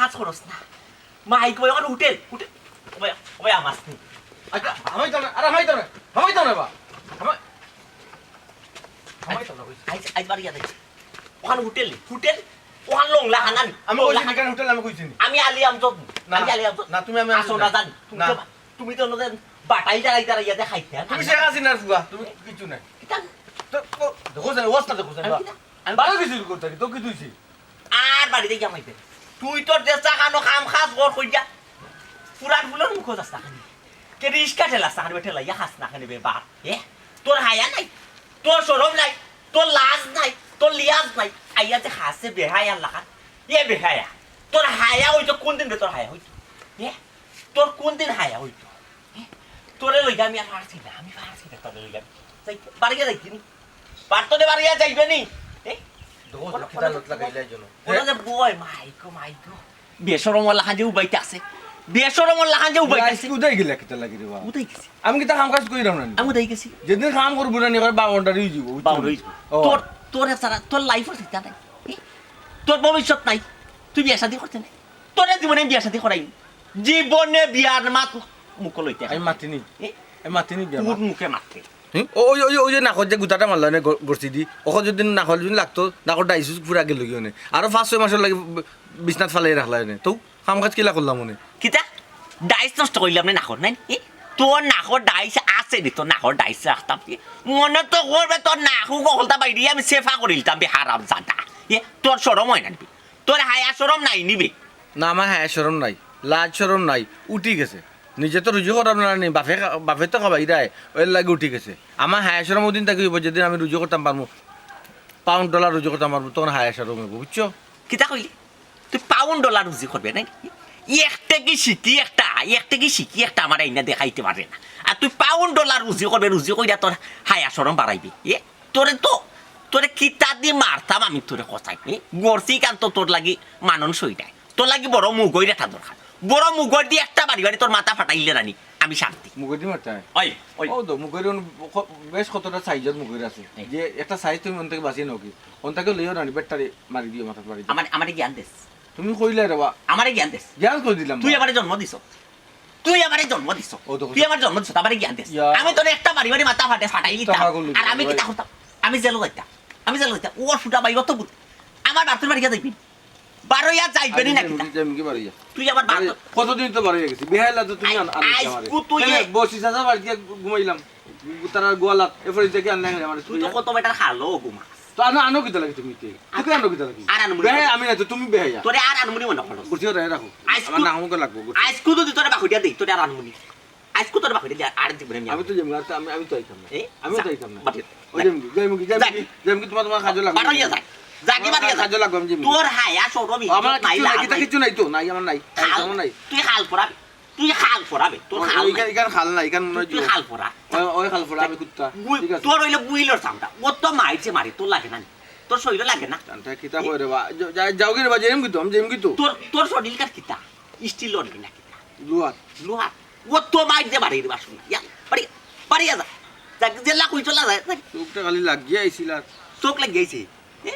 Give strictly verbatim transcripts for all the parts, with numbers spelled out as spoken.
কাজ করস না। মাই কই, ওখানে হোটেল, হোটেল। ওই, ওই আমার। আচ্ছা, হামাইতাম না, আরে হামাইতাম না, হামাইতাম না বা। হামাই-, হামাইতাম না, কইছি। আইজ, আইজ বাড়ি গিয়া দেখি। ওখানে হোটেল নি, হোটেল, ওখানে লংলা খানা নি। আমি কইছি লংলা নি, খানা। কেন হোটেল আমি কইছি নি? আমি আলী আমজদ নি। না, আমি আলী আমজদ। না, তুমি আমি আসো আমজদ না না। জানি। তুমি না। তো বা-, তুমি তো ওদের বাটাই দাঁড়াই দাঁড়াই ইয়াতে খাইতে, হ্যাঁ? তুমি শেখ হাসিনার ফুয়া, তুমি কিচ্ছু নাই। কিতা? তো, তো, দেখো জানি, অবস্থা দেখো জানি, আমি বা। কিতা? আমি বারো কিছু করতে কি, তো কি তুইছি? আর বাড়িত গিয়া মাইতে। তুই তোর যে চাকানো কাম কাজ কর কইয়া। পুরান ফুলর মুখো যাস না খানি। কে রিস্কা ঠেলাস না খানি, ঠেলাইয়া খাস না খানি বে বাপ। এ? তোর হায়া নাই, তোর শরম নাই, তোর লাজ নাই, তোর লিয়াজ নাই। আইয়া যে খাসে বেহায়া লাখান। এ বেহায়া। তোর হায়া অইতো কোন দিন রে তোর হায়া অইতো? এ? তোর কোন দিন হায়া অইতো? এ? তোরে লইয়া আমি আর পারছি না, আমি পারছি না তোরে লইয়া। যাই, বাড়িয়া যাইতি নি? পারতো দে বাড়িয়া যাইবে নি? এ? দেখো, ওরা, কিতা ওরা, লত লাগাইলা এই জন্য। ওরা যে বয়, মাই গো, মাই গো। বেশরমর লাখান যে উবাইতে আছে। বেশরমর লাখান যে উবাইতে আছে। আইজকু উদাই গেলা কিতা লাগি রে বা? উদাই গেছি। আমি কিতা কাম কাজ করি রাখনা নি? আমি উদাই গেছি। যেদিন কাম করবো না নি, এবার বাউন্ডারি হয়ে যাবো, বুঝছো? বাউন্ডারি হয়ে যাবো। ও। তোর, তোর ছাড়া, তোর লাইফর চিন্তা নাই। এ? তোর ভবিষ্যৎ নাই। তুই বিয়া শাদী করতে নাই। তোরে জীবনে বিয়া শাদী করাই। জীবনে বিয়ার মাত মুখো লইতে আমি মাতিনি। এ? আমি মাতিনি বিয়া। কোন মুখে মাতে? হুম? ও, ওই, ওই, ওই যে নাকত যে গুতাটা মারলা নে গ-, গড়ছি দি, ওকে যদি নাকত যদি লাগতো, নাকর ডাইসুস পুরা গেল গিয়ে নে। আরো পাঁচ ছয় মাসের লাগি ব-, বিছনাত ফালাই রাখলা নে। তো কাম কাজ কিলা করলাম মনে? কিতা? ডাইস নষ্ট করলাম না নাকর, নাই? এ? তোর নাকর ডাইস আছে নি, তোর নাকর ডাইস রাখতাম কি? মনে তো করবে তোর নাকু গহলতা বাইরে আমি সেফা করিলতাম বে হারাম জাদা। এ? তোর শরম হয় না নিবি? তোর হায়া শরম নাই নিবি? না, আমার হায়া শরম নাই, লাজ শরম নাই, উঠি গেছে। নিজে তো রুজি করাম না নি, বাফে খা-, বাফে তো খাবাই রায়, ওর লাগি উঠি গেছে। আমার হায়া শরম ওদিন থাকি হইব, যেদিন আমি রুজি করতাম পারমু, পাউন্ড ডলার রুজি করতাম পারমু, তখন হায়া শরম হইব, বুঝছো? কিতা কইলি? তুই পাউন্ড ডলার রুজি করবে নাকি? একটা কি শিখি একটা, একটা কি শিখি একটা আমার আইনা দেখাইতে পারে না। আর তুই পাউন্ড ডলার রুজি করবে, রুজি কইরা তোর হায়া শরম বাড়াইবি। এ, তোরে তো, তোরে কিতা দি মারতাম আমি তোরে কথাই। এ, গড়ছি কান তো তোর লাগি মানন সইটায়। তোর লাগি বড় মুগইর একটা দরকার। বড় মুগইর দি একটা বাড়ি বাড়ি তোর মাথা ফাটাইলে রানি, আমি শান্তি। মুগইর দি মারতায়? ওই, ওই। ও তো মুগইর অন-, ক-, বেশ কতটা সাইজর মুগইর আছে। এই। যে একটা সাইজ তুমি অন থেকে বাঁচিয়ে নাও কি? অন থেকে লইও রানি, বেটারে মারি দিও মাথাত বাড়ি দিও। আমার, আমারে জ্ঞান দেস। তুমি কইলে রে বা। আমারে জ্ঞান দেস। জ্ঞান কই দিলাম তুই বা? আমারে জন্ম দিছ। তুই আমারে জন্ম দিছ। ও তো তুই আমার জন্ম দিছ, আমারে জ্ঞান দেস। ইয়া। আমি তোরে একটা বাড়ি বাড়ি মাথা ফাটে ফাটাই দিতাম। তা পাগল আর আমি ভাই। কিতা করতাম? আমি জেলো যাইতাম। আমি জেলো যাইতাম। ও ফুটা ভাই, অত বুদ্ধি। আমার বাপের বাড়ি গিয়া যাইবি। বারইয়া যাইবে নি আরে, নাকি তা? যাইমু কি বারইয়া? তুই আবার বাপ আরে, তো কতদিন তো বারইয়া গেছি। বেহাইলা তো তুমি আই-, আন-, আনছো আইস আমারে। কু তুই কেনে? এ- বসি চাচা বাড়িত গিয়া ঘু-, ঘুমাইলাম। তারার গোয়ালাত। এরপরে দেখে আনলে আমারে তুই তো তুই কত বেটার খালো ঘুমা। তো আনো, আনো কিতা লাগি তুমি তে? তুই আনো কিতা লাগি? আর আনমুনি বেহাই মনে আমি না তো, তুমি বেহাইয়া। তোরে আর আনমুনি মনে করস। বুঝছি ওরে, রাখো। আইস আমার কু-, নাম আমাকে লাগবো, বুঝছি। আইস কুদু দি তোরে বাহুড়িয়া দেই, তোরে আর আনমুনি। আইস কু তোর বাপরে দিয়া আর জীবনে আমি আমি তো যাইমু, আর তো আমি, আমি তো আইতাম না। এ? আমি তো যা, আইতাম না। বাড়ি যা। আমি তো যাইমু কি, যাইমু কি, যা। যাইমু কি, তোমার, তোমার কাজে লাগবো। বাড়ি যা। যাগি আমার বাড়ি যা। কাজে লাগবো, আমি যাইমু। তোর হায়া শরম আমার ইজ্জত নাই, কিচ্ছু নাই, লাজ কিতা নাই। কিচ্ছু নাই তো, নাই আমার নাই। খাল, আমার নাই। তুই খাল পড়াবি। তুই খাল পড়াবে। তোর ওই খাল এখানে, নাই। এখানে খাল নাই, এখানে মনে হয় তুই জোর। খাল পড়া। ওই, ওই খাল পড়া, আমি কুত্তা। গুই-, ঠিক আছে। তোর হইলে গুইলর চামড়া। ও তো মাইছে মারি, তোর লাগে না নি? তোর শরীরে লাগে না? জানটা কিতা কয় রে বা? যা-, যা-, যাও কি রে বা, যাইমু কি তো, আমি যাইমু কি তো? তোর, তোর শরীর কার কিতা? স্টিলর নাকি? লোহার। লোহার। ও তো মাইর দে বাড়ি রে বাসন। ইয়া, বাড়ি, বাড়ি যা। যা, জেলা কই চলা যায়, যা। চোখটা খালি লাগিয়া আইছিল আর। চোখ লাগিয়া আইছে? এ?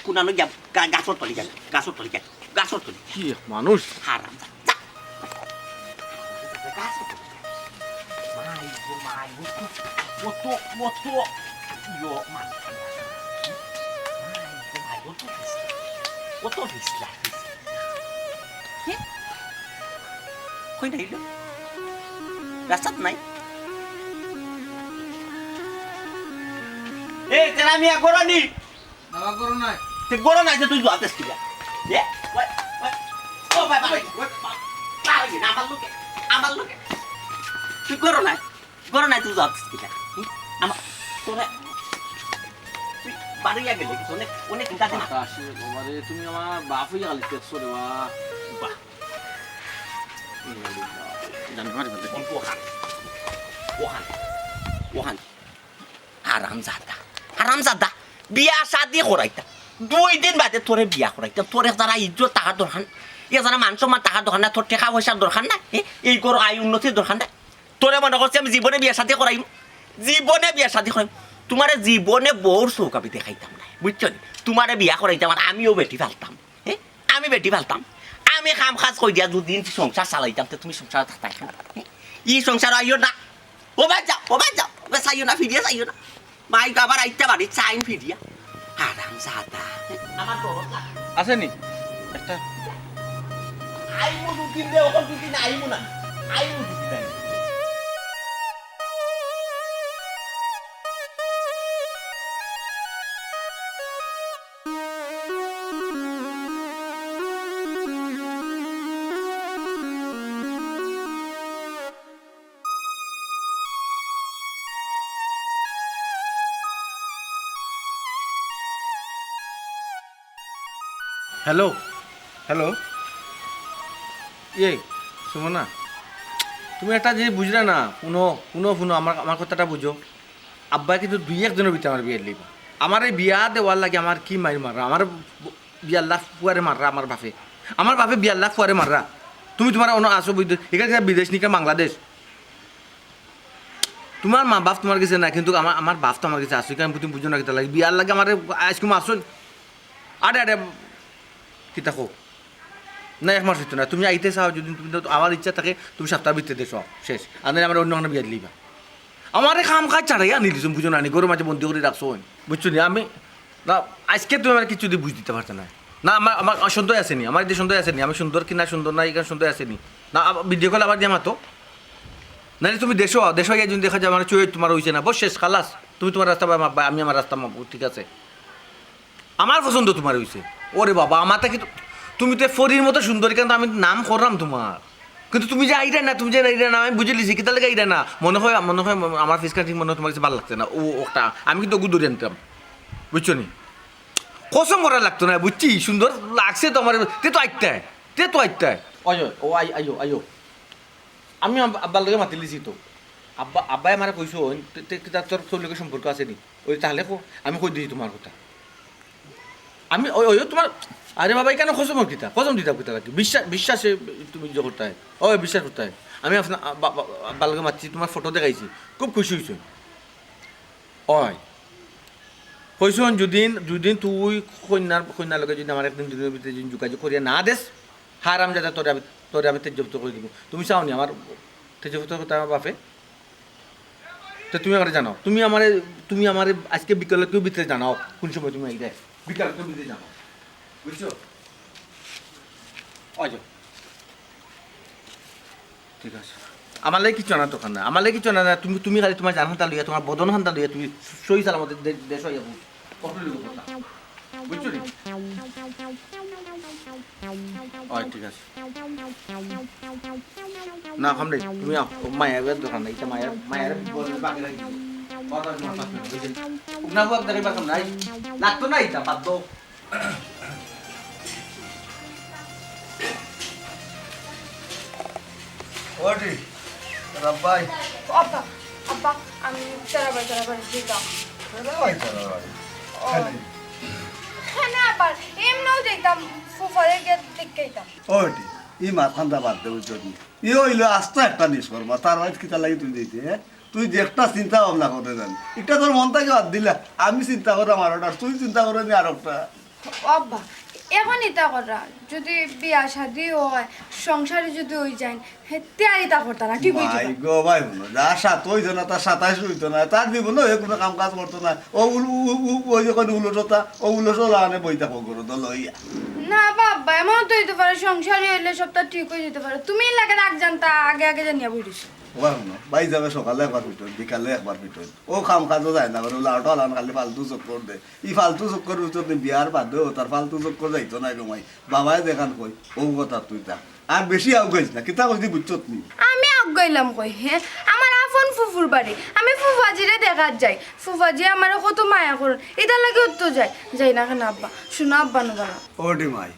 কুনানো গিয়া গা-, গাছর তলি যা, গাছর তলি যা, গাছর তলি। কি এক মানুষ? হারাম যা, যা। গাছর তলি যা। মাই গো মাই, ও তো, ও তো, ও তো, ইয়ো, মাই। মাই গো মাই, ও তো পিছলা, ও তো পিছলা, পিছলা। কে? কই নাইলো? রাস্তাত নাই। এই, তেরা মিয়া, গরো নি? বাবা, গরো নাই। তে গরো নাই, তে তুই জুয়াব দেস কিলা? এ? ওই, ওই। ও ভাই, ভাই, ভাই, ভাই, আমার লোকে, আমার লোকে। তুই গরো নাই। গরো নাই, তুই জুয়াব দিস কিতা? হুম? আমার, তোরা, তুই বাড়িয়া গেলে কি? অনেক, অনেক চিন্তা দিন। বাতাসে বাবা রে, তুমি আমার বাপ হইয়া খালি দেখছো রে বা। বাহ। জানো, মারি ফেলতে। কোন ওখান? ওখান। ওখান। হারামজাদা। হারামজাদা। বিয়া শাদি করাইতা। দুই দিন বাদে তোরে বিয়া করাইতাম। তোর এক জারা ইজ্জত থাকার দরকার নাই। এক জারা মান সম্মান থাকার দরকার নাই। তোর টেকা পয়সার দরকার নাই। এ, এই ঘর আয় উন্নতির দরকার নাই। তোরে মনে করছি আমি জীবনে বিয়া শাদি করাইমু? জীবনে বিয়া শাদি করাইমু? তোমারে জীবনে বউর চউখ আমি দেখাইতাম না, বুঝছো নি? তোমারে বিয়া করাইতাম আর আমিও বেটি ফালতাম। হ্যাঁ? আমি বেটি ফালতাম। আমি কাম কাজ করিয়া দুদিন সংসার চালাইতাম, তে তুমি সংসার থাকতায় না। ই সংসার আইও না। ও বাদ যাও, ও বাদ যাও, ও বাদ চাইও না, ফিরিয়া চাইও না। মাই তো আবার আইতে পারি, চাইন ফিরিয়া। হারাম জাদা। আমার তো অবস্থা। আছেনি? একটা। আইমু দুদিন রে, ওখান দুদিন আইমু না। আইমু দুদিন আইমু। Hello, hello. ইয়ে, সুমনা, তুমি একটা জিনিস বুঝলে না। শুনো, শুনো, শুনো, আমার, আমার কথাটা বুঝো। আব্বায় কিন্তু দুই একদিনর ভিতরে আমার বিয়া দিবা। আমার এই বিয়া দেওয়ার লাগি আমার কি মাইর মাররা, আমার ব-, বিয়ার লাফ পুয়ারে মাররা আমার বাপে। আমার বাপে বিয়ার লাফ পুয়ারে মাররা। তুমি তুমার অন্য আসো বিদেশ, এখানে বিদেশ নিকা বাংলাদেশ। তুমার মা বাপ তুমার গেছে না, কিন্তু আমার, আমার বাপ তো আমার গেছে আছে, কারণ তুমি বুঝো না কিতা লাগে। বিয়ার লাগি আমারে আইজকু মারছইন। আরে, আরে, কিতা কও? না, এক মাস অইতো না। তুমি আইতে চাও যদি, তুমি তো, আমার ইচ্ছা থাকে, তুমি সপ্তাহ ভিতরে দেশো আও, শেষ। আর নাইলে আমার অন্য কোনো বিয়া দিলিবা। আমারে কাম কাজ ছাড়াইয়া আনি দিছইন, বুঝো না নি, ঘরর মাঝে বন্দি করি রাখছইন, বুঝছো নি? আমি, না, আইজকে তুমি আমারে কিচ্ছু দি বুঝ দিতে পারতে না। না, আমার, আমার সন্দেহ আছেনি, আমার ইতে সন্দেহ আছেনি, আমি সুন্দর কি না সুন্দর না, এখানে সন্দেহ আছেনি। না, আবার ভিডিও কল আবার দিয়া মাতো। নাইলে তুমি দেশো আও, দেশো গিয়া যদি দেখা যায় আমার চুয়ে তুমার অইছে না, বস শেষ, খালাস। তুমি তুমার রাস্তা বা-, বা-, আমি আমার রাস্তা মাপবো, ঠিক আছে? আমার পছন্দ তুমার অইছে। ওরে বাবা, আমার তা কিন্তু, তুমি তো ফরির মতো সুন্দরী, কিন্তু আমি নাম করলাম তুমার। কিন্তু তুমি যে আইরায় না, তুমি যে আইরায় না, আমি বুঝিলিছি, কিতার লাগি আইরায় না? মনে হয়, মনে হয় আমার ফিসকাটি মনে হয় তুমার কাছে ভালা লাগছে না। ও, ওটা, আমি কিন্তু ওগু ধরি আনতাম। বুঝছো নি? কসম করা লাগতো না, বুঝছি? সুন্দর লাগছে তো আমার, তে তো আইতায়, তে তো আইতায়। ওই, ওই, ও আই-, আইও, আইও। আমি আব-, আব্বার লগে মাতিলিছি তো। আব্বা, আব্বায় আমারে কইছইন, তে, তে, তে, তোর, তোর লগে সম্পর্ক আছেনি? ওই তাহলে কো, আমি কই দিছি তুমার কথা। আমি ওই, ওই তুমার, আরে বাবা, এখানে কসম কিতা? কসম দিতাম কিতা লাগি? বিশ্বাস, বিশ্বাসে তুমি ইয়ে করতায়। ওই বিশ্বাস করতায়। আমি আপনার, আ, বা-, বা-, আব্বার লগে মাতছি, তুমার ফটো দেখাইছি। খুব খুশি অইছইন। ওই। কইছইন, যুদিন, যুদিন তুই কইন্যার, কইন্যার লগে যুদি আমার একদিন দুদিনর ভিতরে যুদি যোগাযোগ করিয়া না দেস, হারামজাদা, তোরে আমি, তোরে আমি তেজ্জপ্ত করি দিমু। তুমি চাও নি আমার তেজ্জপ্ত করতে আমার বাপে? তো তুমি আমারে জানাও, তুমি আমারে, তুমি আমারে আইজকে বিকালর ভিতরে জানাও, কুন সময় তুমি আইরায়, বিকালর ভিতরে জানাও, বুঝছো? ওই যাও। ঠিক আছে। আমার লাগি কিচ্ছু আনার দরকার নাই। আমার লাগি কিচ্ছু আনার নাই। তুমি, তুমি খালি তুমার জান খান্তা লইয়া, তুমার বদন খান্তা লইয়া তুমি সহি সালামতে দে-, দেশো আইয়া পৌঁছো। কষ্ট লইব কথা। বুঝছো নি? ওই, ঠিক আছে। না, খাম রে, তুমি আও। ও মায়া এবার দরকার নাই। ইটা মায়া, মায়ার বদলে বাকি রাখি দিও। কথা তোমার পাঁচ মিনিট, বুঝছো? না, বুয়া, দেখি পারতাম না। এই, লাগতো না ইটা, বাদ দাও। ওটি, রাব্বাই। আব্বা, আব্বা, আমি তেরা ভাই, তেরা ভাই, যাইতাম। তেরা ভাই, তেরা ভাই। ও। কেনে? কেনে আবার? এমনেও যাইতাম, ফুফারে গিয়া দেখাইতাম। ওটি, ই মাত খান্দা বাদ দে, বুঝছো নি? ই অইলো আস্তা একটা নিষ্কর্মা, তার বাড়িত কিতা লাগি তুই দিতে, হ্যাঁ? তুই যে একটা চিন্তা ভাবনা করতে জানি, এটা তোর মন থাকি বাদ দিলা, আমি চিন্তা করাম আর ওটা, তুই চিন্তা করে নি আর একটা। ও আব্বা, এখন ইতা করা, যুদি বিয়া শাদি অয়, সংসারী যুদি অই যাইন, হে, তে আর ইতা করতা না, ঠিক অই মাই যাইবা। গো ভাই, হুনো, যার সাত অইতো না, তার সাতাইশ অইতো না, তার জীবনে হে কুনু কাম কাজ করতো না। ও উল-, উ-, উ-, ওই যে কইন উলটতা, ও উলটতা লাগানে বই থাকো করো, দল অইয়া। না বাবা, এমন তো অইতে পারে, সংসারী অইলে সবটা ঠিক অই যাইতে পারে। তুমি লাগে রাগ জানতা, আগে আগে জানিয়া বই রইছো। ও ভাই, হুনো, ভাই যাবে সকালে একবার পিটন, বিকালে একবার পিটন। ও কাম কাজও যায় না, করে উলা অটো আলান খালি ফালতু চক্কর দে। ই ফালতু চক্কর বুঝছত নি, বিয়ার বাদেও তার ফালতু চক্কর যাইতো না গো মাই। বাবায় যেখান কই, ও কথা তুই তা। আর বেশি আউগাইস না, কিতা কইছি বুঝছত নি? আমি আউগাইলাম কই, হে? আমার আপন ফুফুর বাড়ি। আমি ফুফাজিরে দেখাত যাই। ফুফাজি আমারে কত মায়া করইন। ইতার লাগি অত যাই। যাই না কেনে আব্বা? হুনো আব্বা নু বালা। ওটি মাই,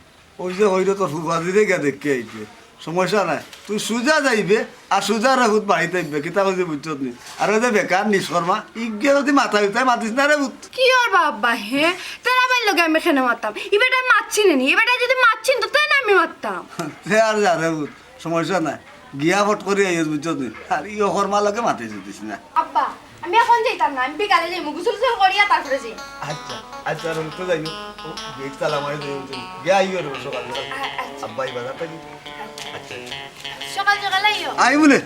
ওই যে অইলো তোর ফুফাজিরে গিয়া দেখি আইবে। সমস্যা নাই, তুই সুজা যাইবে আর সুজা রে পুত বাড়িত আইবে, কিতা কইছি বুঝছত নি? আর ওই যে বেকার নিষ্কর্মা, ইগে যুদি মাথা উঠায় মাতিস না রে পুত। কিওর বাবা হে? তেরা ভাইর লগে আমি কেনে মাততাম? ই বেটায় মাতছিন নি, ই বেটায় যুদি মাতছিন তো তে না আমি মাততাম। তে আর যা রে পুত, সমস্যা নাই, গিয়া ফট করি আইস বুঝছত নি? আর ই অকর্মার লগে মাতিস দিস না। আব্বা, আমি এখন যাইতাম না, আমি বিকালে যাইমু, গোসল টোসল করিয়া তারপরে যাইমু। আচ্ছা। আচ্ছা, আর তো যাইও। ও, গেট তালা মারি যাইও তুমি। গিয়া আইও রে সকাল সকাল। আ-, আচ্ছা। আব্বা, এই বাজার থাকি। আচ্ছা। আচ্ছা, আচ্ছা। সকাল সকাল আইও। আই বলে।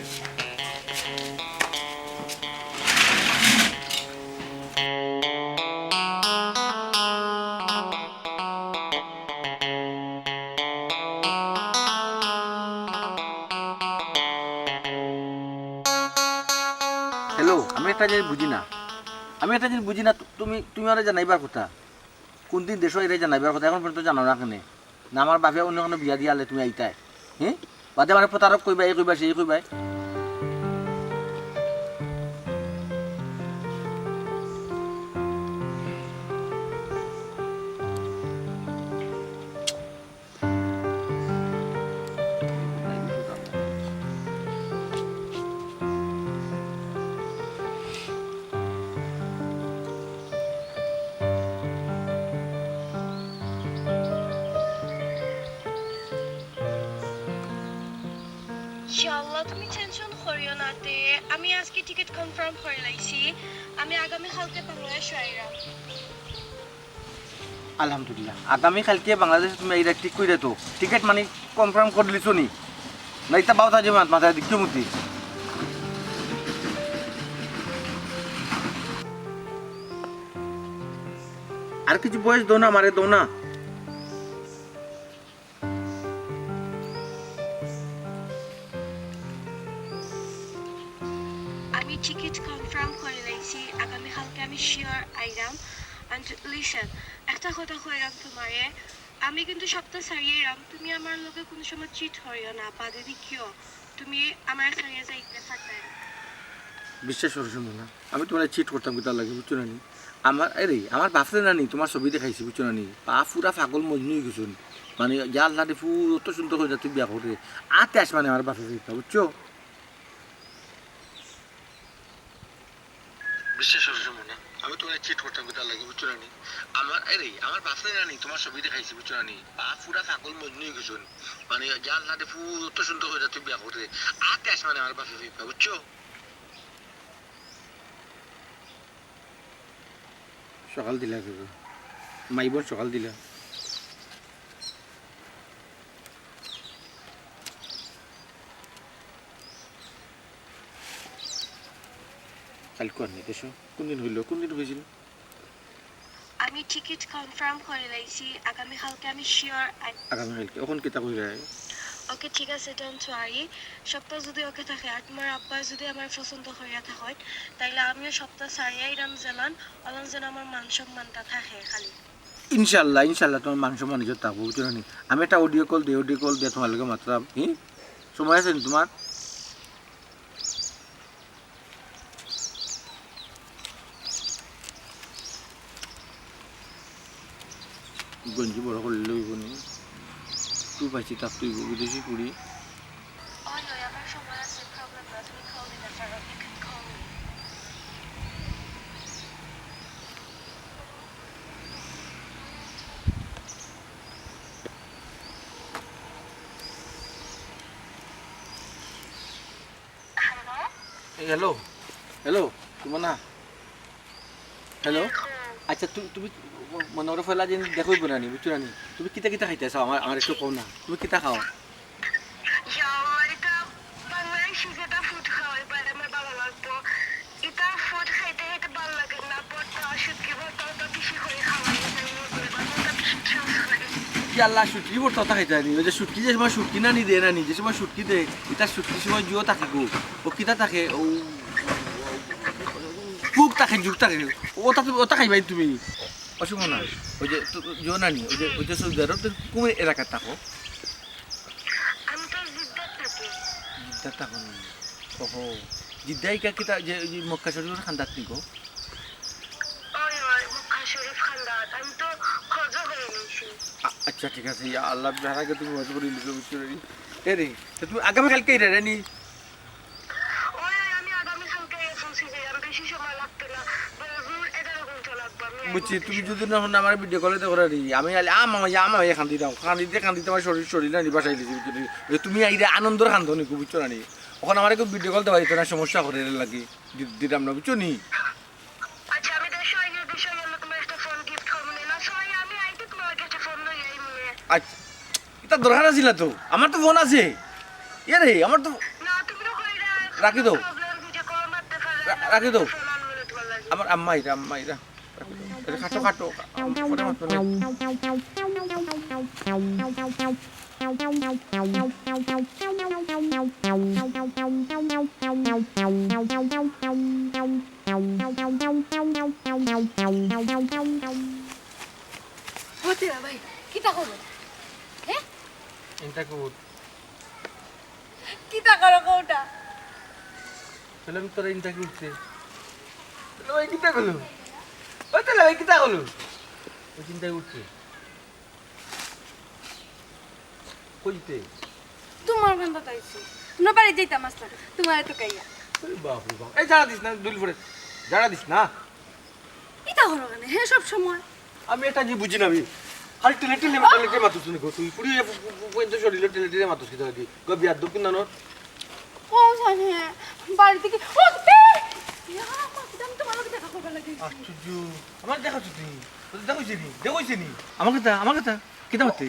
হ্যালো, আমি একটা জিনিস বুঝি না। আমি একটা জিনিস বুঝি না, তু-, তুমি, তুমি আমারে জানাইবার কথা। কোন দিন দেশো আইরায় জানাইবার কথা, এখন পর্যন্ত জানাও না কেনে? না আমার বাপে অন্য কোনো বিয়া দিয়া আলে তুমি আইতায়? হুম? বাদে আমারে প্রতারক কইবায়, এই কইবায়, সেই কইবায়। ইনশাআল্লাহ, তুমি টেনশন করিও না তে। আমি আজকে টিকিট কনফার্ম করি লাইছি। আমি আগামী কালকে বাংলাদেশ আইরাম। আলহামদুলিল্লাহ, আগামী কালকে বাংলাদেশ তুমি আইরায় ঠিক কইরায় তো? টিকিট মানে কনফার্ম করি লিছো নি? না, ইতা বাউতা যে মাত-, মাথায় দিচ্ছ মুতি। আর কিছু বয়স দো না, মারে দো না। আমি টিকিট কনফার্ম করি লাইছি, আগামী কালকে আমি শিওর আইরাম। And listen, একটা কথা কইরাম তোমারে, আমি কিন্তু সপ্তাহ সারিয়ে আইরাম, তুমি আমার লগে কোনো সময় চিট করিও না, বাদে দেখিও তুমি আমার সারিয়ে যাইতে পারতায় না। বিশ্বাস করো সুমনা, আমি তোমার চিট করতাম কিতার লাগি, বুঝছো না নি? আমার, আরে, আমার বাপরে না নি, তোমার ছবি দেখাইছি, বুঝছো না নি? বাপ পুরা পাগল মজনু হয়ে গেছুন। মানে, ইয়া আল্লাহ রে, ফুল অত সুন্দর করে তুই বিয়া করে। আতে আস মানে আমার বাপরে দিতা, বুঝছো? বিশ্বাস করো সুমনা, আমি তোমার চিট করতাম কিতার লাগি, বুঝছো না নি? আমার, আরে, আমার বাপরে না নি, তোমার ছবি দেখাইছি, বুঝছো না নি? বাপ পুরা পাগল মজনু হয়ে গেছুন। মানে, ইয়া আল্লাহ রে, ফুল অত সুন্দর করে তুই বিয়া করে। আতে আস মানে আমার বাপরে দিতা, বুঝছো? সকাল দিলা কে গো? মাইবন সকাল দিলা। কালকে আর নেই, দেশো। কোন দিন হইল? কোন দিন হয়েছিল? আমি টিকিট কনফার্ম করে লাইছি, আগামীকালকে আমি শিওর। আগামীকালকে? এখন কিতা কইরায়? ওকে, ঠিক আছে, don't worry। সপ্তাহ যদি ওকে থাকে, আর তোমার আব্বা যদি আমার পছন্দ করিয়া থাকেন, তাইলে আমিও সপ্তাহ সারিয়া আইরাম যেলান, অলান যেন আমার মান সম্মানটা থাকে খালি। ইনশাল্লাহ, ইনশাল্লাহ, তোমার মান সম্মান ইজ্জত থাকবো, বুঝছো না নি? আমি একটা অডিও কল দেই, অডিও কল দিয়ে তোমার লগে মাতরাম, হি? সময় আছে নি তোমার? গঞ্জি বড় করলে লইব নি? তুই পাইছি তার তুই বিদেশি কুড়ি। ওই, ওই, আমার সময় আছে, problem না, তুমি call দিতে পারো, you can call me। Hello. এই হ্যালো, হ্যালো, সুমনা। হ্যালো। আচ্ছা, তু-, তুমি ম-, মনে করো পয়লা দিন দেখো অইবো না নি, বুঝছো না নি? তুমি কিতা কিতা খাইতে চাও? আমার, আমার একটু কও না। তুমি কিতা খাও? ইয়া আল্লাহ, এটা বাংলাদেশি যেটা ফুড খাওয়াই পারে আমার ভালো লাগতো। এটা ফুড খাইতে খাইতে ভালো লাগে না, ভর্তা, শুটকি ভর্তা, ওটা বেশি করে খাওয়াই যায়, মনে করে, বা ওটা বেশি চুজ করে। কি আল্লাহ, শুটকি ভর্তা ওটা খাইতে পারি? ওই যে শুটকি, যে সময় শুটকি নানি দেয় নানি, যে সময় শুটকি দেয়, এটা শুটকি সময় জুয়ো থাকে গো। ও কিতা থাকে? ও পুক থাকে, জুক থাকে। ওটা তো, ওটা খাইবাই তুমি। অসুবিধা না। ওই যে, তো, জুয়ো নানি, ওই যে, ওই যে সৌদি আরব, তো কোন এলাকাত থাকো? আমি তো জিদ্দাত থাকি। জিদ্দাত থাকো নি? ওহো। জিদ্দা ইকা কিতা, যে, ওই যে মক্কা শরীফর কান্দাত নি গো? ওই, ওই, মক্কা শরীফ কান্দাত। আমি তো হজও করে নিয়েছি। আ-, আচ্ছা, ঠিক আছে। ইয়া আল্লাহ, যার আগে তুমি হজ করে নিছো, বুঝছো নি? এ রে, তো তুমি আগামী কালকে এটা নি? ওই, ওই, আমি আগামী কালকে পৌঁছে যাই। আমি বেশি সময় লাগতো না। বুঝছি, তুমি যদি না হুনো আমার ভিডিও কলে দেখো রে, আমি আলে, আ মামা, ইয়া মামা, ইয়া কান্দি দাও। কান্দিতে কান্দিতে আমার শরীর, শরীর নানি বাসায় দিছি, বুঝছো নি? ওই তুমি আইরে আনন্দর কান্দো নি, বুঝছো না নি? এখন আমার একটু ভিডিও কল দেওয়া যেত না, সমস্যা করে এর লাগি। দি-, দিতাম না, বুঝছো নি? আচ্ছা, আমি দেশো আইলে, দেশো আইলে আমি তোমার একটা ফোন গিফট করবো, আচ্ছা, ইতা দরকার আছিল না তো, আমার তো ফোন আছে। ইয়া রে, আমার তো রাখি দেও। রা-, রাখি দেও। আমার আম্মা আইরা, আম্মা আইরা। রাখি দেও। আরে কাটো, কাটো। ফোনে মাতো না। হতে না ভাই, কিতা করো? হ্যাঁ? ইনতা কই উঠ। কিতা করো কওটা? তাহলে আমি তোরা ইনতা কই উঠছে। তাহলে ভাই কিতা করলো? ওই তাহলে ভাই কিতা করলো? ওই চিন্তায় উঠছে। কই দিতে? তোমার কান্দাত আইছি। তোমরা বাড়ি যাইতাম আসলাম। তোমার এত কাইয়া। ওরে বাপ রে বাপ। এই জাড়া দিস না, দুল পড়ে। জাড়া দিস না। ইতা হলো কেন? হে সব সময়। আমি এটা কি বুঝি না আমি। খালি টেলে টেলে, টেলে টেলে মাতুস নি গো। তুই পুরি এ পু-, পু-, পু-, পু-, শরীরে টেলে টেলে মাতুস কিতা লাগি? গো বিয়ার দক্ষিণ দানোর। ও জানে, বাড়ি থেকে, ও, এ! ইয়া, মা, কিতা আমি তোমার লগে দেখা করবার লাগি আইছি। আশ্চর্য। আমার দেখা ছুটি। তোর দেখা হইছে নি? দেখা হইছে নি? আমার কথা, আমার কথা। কিতা মাতে?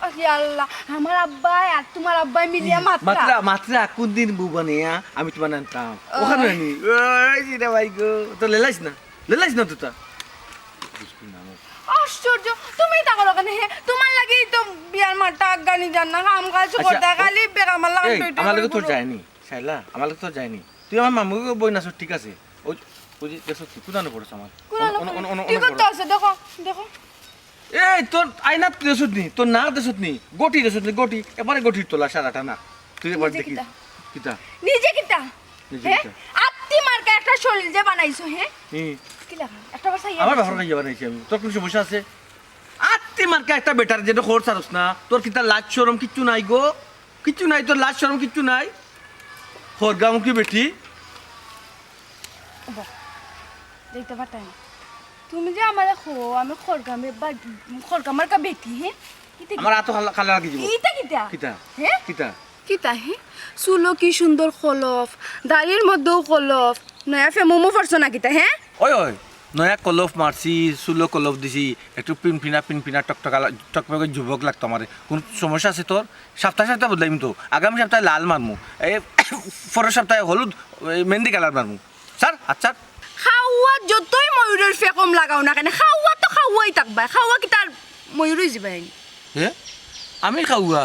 আরে আল্লাহ, আমার আব্বাই আর তোমার আব্বাই মিলিয়া মাতরা। মাতরা, মাতরা, কোন দিন বউ বানিয়া আমি তোমার আনতাম? ওখানে নি। ওই যে রে ভাই গো, তো লেলাইস না। লেলাইস না তো তা। আশ্চর্য, তুমি ইতা করো কেনে? হে, তোমার লাগিউ তো বিয়ার মাতটা আগানি যার না, কাম কাজ আচ্ছা, করতে ও, খালি বেকার আমার লাগান এই, টই টই আমার লগে তোর যায়নি, শাইলা, আমার লগে তোর যায়নি। তুই আমার মামু বইন আছস, ঠিক আছে। ওই, ওই যে দেখছস নি, কুদানো পড়ছ আমার। কুদানো অন-, অন-, পড়ছ। অন-, অন-, কি অন-, করতে আছে? দেখো, দেখো। এই তোর আয়নাত দেখছস নি, তোর না দেখছস নি, গটি দেখছস নি, গটি, এবারে গটির তোলা সারাটা না। তুই এবার নিজে দেখিস। কিতা? কিতা? নিজে কিতা? নিজে হে? কিতা? আত্তি মার্কা একটা শরীর যে বানাইছো, হে? হুম। কি লাগা? একটা বার চাইয়া আমার দেখো। বাপর কাছে বানাইছি আমি। তোর কোন সমস্যা আছে? আত্তি মার্কা একটা বেটার যেটা খোর ছাড়স না, তোর কিতা লাজ শরম কিচ্ছু নাই গো? কিচ্ছু নাই তোর, লাজ শরম কিচ্ছু নাই? খরগামুখী বেটি। ওবা, যাইতে পারতাম না। তুমি যে আমারে কও, আমি খরগামে বা-, খরগা মার্কা বেটি, হে? ইতা কিতা? আমার আতো খালা, খালা লাগি দিব। ইতা কিতা? কিতা? হে? কিতা? কিতা, হে? চুলো কি সুন্দর কলফ, দাড়ির মধ্যেও কলফ, নয়া ফেমুমো পড়ছো না কিতা, হে? ওই, ওই, নয়া কলফ মারছি, চুলো কলফ দিছি, একটু পিনপিনা, পিনপিনা, টকটকা লা-, টকটকে যুবক লাগতো আমারে। কোন সমস্যা আছে তোর? সপ্তাহে সপ্তাহে বদলাইমু তো। আগামী সপ্তাহে লাল মারমু। এই পরের সপ্তাহে হলুদ, এই মেহেন্দি কালার মারমু। স্যার, আচ্ছা। খাওয়া যতই ময়ূরের ফেকম লাগাও না কেনে, খাওয়া তো খাওয়াই থাকবায়। খাওয়া কিতা আর ময়ূর অইযিবায় নি? হে? আমি খাওয়া?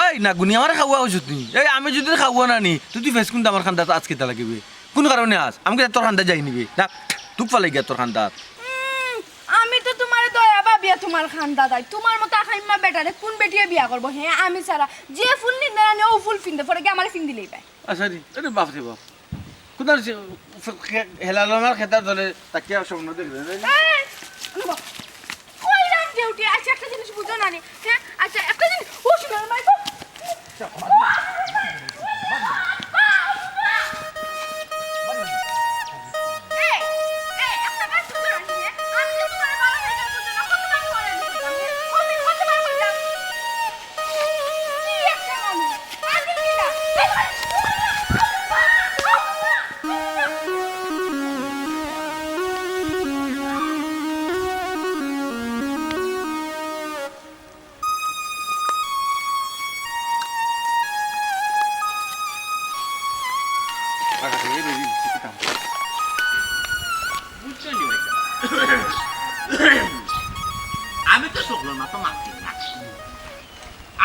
আই না গুনি, আমারে খাওয়া কইছত নি? এই আমি যদি খাওয়া না নি, তুই, তুই ফেস কুনটা আমার কান্দাত আইজ কিতা লাগি বে? কোন কারণে আইজ? আমি কিতা তোর কান্দাত যাই নি বে? ডাক, তুক ফালাই গিয়া তোর কান্দাত। উম, আমি তো তোমারে দয়া ভাবিয়া তোমার কান্দাত আই। তোমার মতো আকাইম্মা বেটারে কোন বেটিয়ে বিয়া করবো? হে, আমি ছাড়া যে ফুল নিন্দে না নি, অউ ফুল ফিন্দে, পরে গিয়া আমারে ফিন্দিলেই পায়। আচ্ছা রে, আরে বাপ রে বাপ। কোথার সে, খে-, হেলালো আমার খেতার ধরে তাকিয়া স্বপ্ন দেখবে, তাই না? এই, অনুভব, কইলাম ডিউটি, আচ্ছা একটা জিনিস বুঝো না নি, হ্যাঁ? আচ্ছা একটা জিনিস, ও শুনো, মাই গো। এই, এই, একটা কাজ করো না নি, হ্যাঁ? আমি যে তোমার বাবা হয়ে যাবো, বুঝো না, কত বার করে আমি বুঝলাম, হ্যাঁ? কত, কত বার করলাম? কি একটা মানুষ? আগে কি না? বুঝছো নি ভাই সাহেব? আমি তো সকলর মতো মাতি না।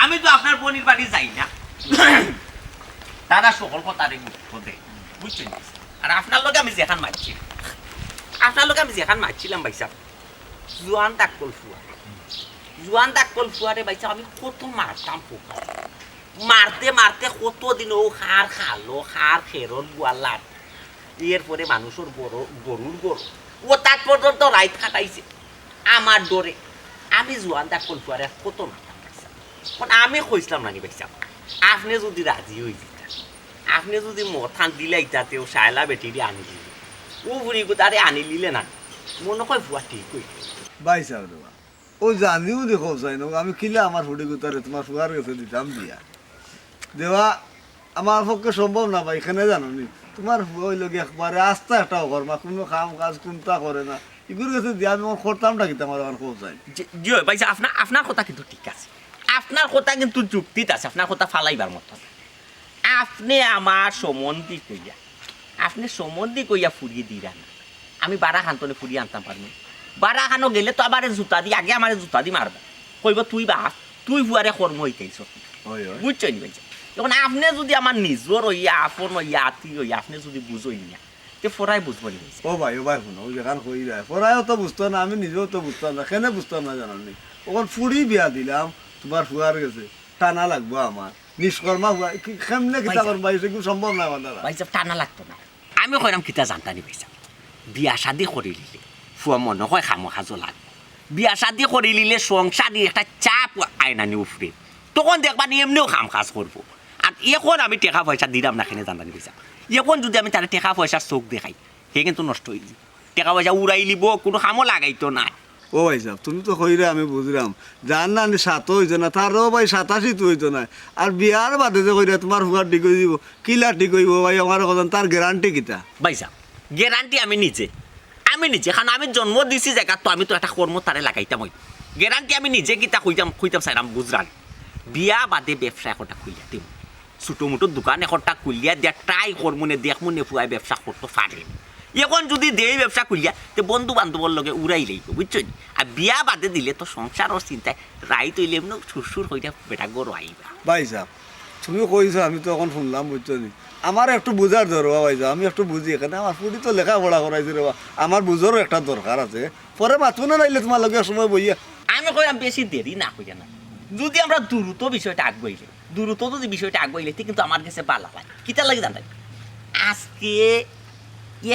আমি তো আপনার বইনর বাড়ি যাই না। তারা সকল কথারে গুরুত্ব দেয়। বুঝছেন? আর আপনার লগে আমি যেখান মাতছি, আপনার লগে আমি যেখান মাতছিলাম ভাই সাহেব, জুয়ান দাক্কল ফুয়া। জুয়ান দাক্কল ফুয়ারে ভাই সাহেব আমি কত মারতাম পোকা। মারতে মারতে কত দিন ও খার খালো, খার খেরর গোয়ালাত। এরপরে মানুষর গরু, গরুর গরু। ও তার পর্যন্ত রাইত কাটাইছে। আমার ডরে। আমি জুয়ান দাক্কল ফুয়ারে কত মারতাম ভাই সাহেব। এখন আমি কইছিলাম নাকি ভাই সাহেব, আপনি যদি রাজি হয়ে যেতেন, আপনি যদি মত খান দিলাইতা তে ও শায়লা বেটিরে আনি দিলে। ও বুড়ি গুতারে আনি দিলে না, মনে হয় ফুয়া ঠিক হইতো। ভাই সাহেব রে বা, ও জানিও দেখো চাই না, আমি কিলা আমার ফুড়ি গুতারে তোমার ফুয়ার গেছে দিতাম বিয়া। দেওয়া আমার পক্ষে সম্ভব না ভাই, কেনে জানো নি? তুমার ফুয়া অইলো গি একবারে আস্তা একটা অকর্মা, কুনু কাম কাজ কুনতা করে না। ইগুর গেছে দিয়া আমি অখন করতামটা কিতা, আমার অখন কও চাই। জি, জি অয় ভাইসাব, আপনার, আপনার কথা কিন্তু ঠিক আছে, আপনার কথা কিন্তু যুক্তিত আছে, আপনার কথা ফালাইবার মতো না। আপনে আমার সম্বন্ধী কইয়া, আপনে সম্বন্ধী কইয়া ফুড়ি দিরা না, আমি বারা খান থনে ফুড়ি আনতাম পারমু? বারা খানো গেলে তো আমারে জুতা দি, আগে আমারে জুতা দি মারবা, কইবো, "তুই বাফ, তুই ফুয়ারে কর্ম অইতাইছস না।" অয়, অয়। বুঝছইন নি ভাইসাব? অখন আপনে যুদি আমার নিজর অইয়া, আপন অইয়া, আত্মীয় অইয়া, আপনে যুদি বুঝইন না, তে ফরায় বুঝবো নি ভাইসাব? ও ভাই, ও ভাই, হুনো, অউ যেখান কইরায়, ফরায়ও তো বুঝতো না, আমি নিজেও তো বুঝতাম না। কেনে বুঝতাম না জানো নি? অখন ফুড়ি বিয়া দিলাম তুমার ফুয়ার গেছে, টানা লাগবো আমার। নিষ্কর্মা ফুয়া, কি, কেমনে কিতা ভাইসাব। করবা? ইটা কিন্তু সম্ভব না আমার দ্বারা। ভাইসাব, টানা লাগতো না। আমি কইরাম কিতা জানতা নি ভাইসাব? বিয়া শাদি করিলিলে ফুয়া মনো কয় কামো কাজো লাগবো। বিয়া শাদি করিলিলে সংসারি একটা চাপ আয় না নি উপরে। তখন দেখবা নি এমনেও কাম কাজ করবো। আর অখন আমি টেকা পয়সা দিরাম না কেনে জানতা নি ভাইসাব? অখন যুদি আমি তারে টেকা পয়সার চউখ দেখাই, হে কিন্তু নষ্ট অইযিবো। টেকা পয়সা উড়াইলিবো, কুনু কামো লাগাইতো নায়। ও ভাইসাব, তুমি তো কইরায় আমি বুঝরাম, যার নানি সাতও অইতো না, তারও ভাই সাতাশি তো অইতো নায়। আর বিয়ার বাদে যে কইরায় তুমার ফুয়া ঠিক অইযিবো, কিলা ঠিক অইবো ভাই, আমারে কও চাইন, তার guarantee কিতা? ভাইসাব, guarantee আমি নিজে, আমি নিজে, কারণ আমি জন্ম দিছি জাগাত, তো আমি তো একটা কর্ম তারে লাগাইতাম অই। Guarantee আমি নিজে কিতা কইতাম, কইতাম চাইরাম বুঝরায়। বিয়া বাদে ব্যবসা একটা খুলিয়া দিমু। ছোটো মোটো দোকান একটা খুলিয়া দিয়া try করমুনে, দেখমুনে ফুয়ায় ব্যবসা করতো পারে। অখন যুদি দেই ব্যবসা খুলিয়া, তে বন্ধু বান্ধবর লগে উড়াইলাইবো, বুঝছো নি? আর বিয়া বাদে দিলে তো সংসারর চিন্তায় রাইত অইলে এমনেও সুরসুর কইরা বেটা ঘরো আইবা। ভাইসাব, তুমি কইছো, আমি তো অখন হুনলাম, বুঝছো নি? আমার একটু বুঝার দরকার, ভাইসাব, আমি একটু বুঝি, কেনে আমার ফুড়ি তো লেখাপড়া করাইছি রে বা, আমার বুঝারও একটা দরকার আছে। পরে মাতমুনে নাইলে তুমার লগে এক সময় বইয়া। আমি কইরাম বেশি দেরি না কইরা না, যুদি আমরা দ্রুত বিষয়টা আগুয়াইলে, দ্রুত যুদি বিষয়টা আগুয়াইলে, তে কিন্তু আমার গেছে ভালা লাগে। কিতার লাগি জানতায়? আজকে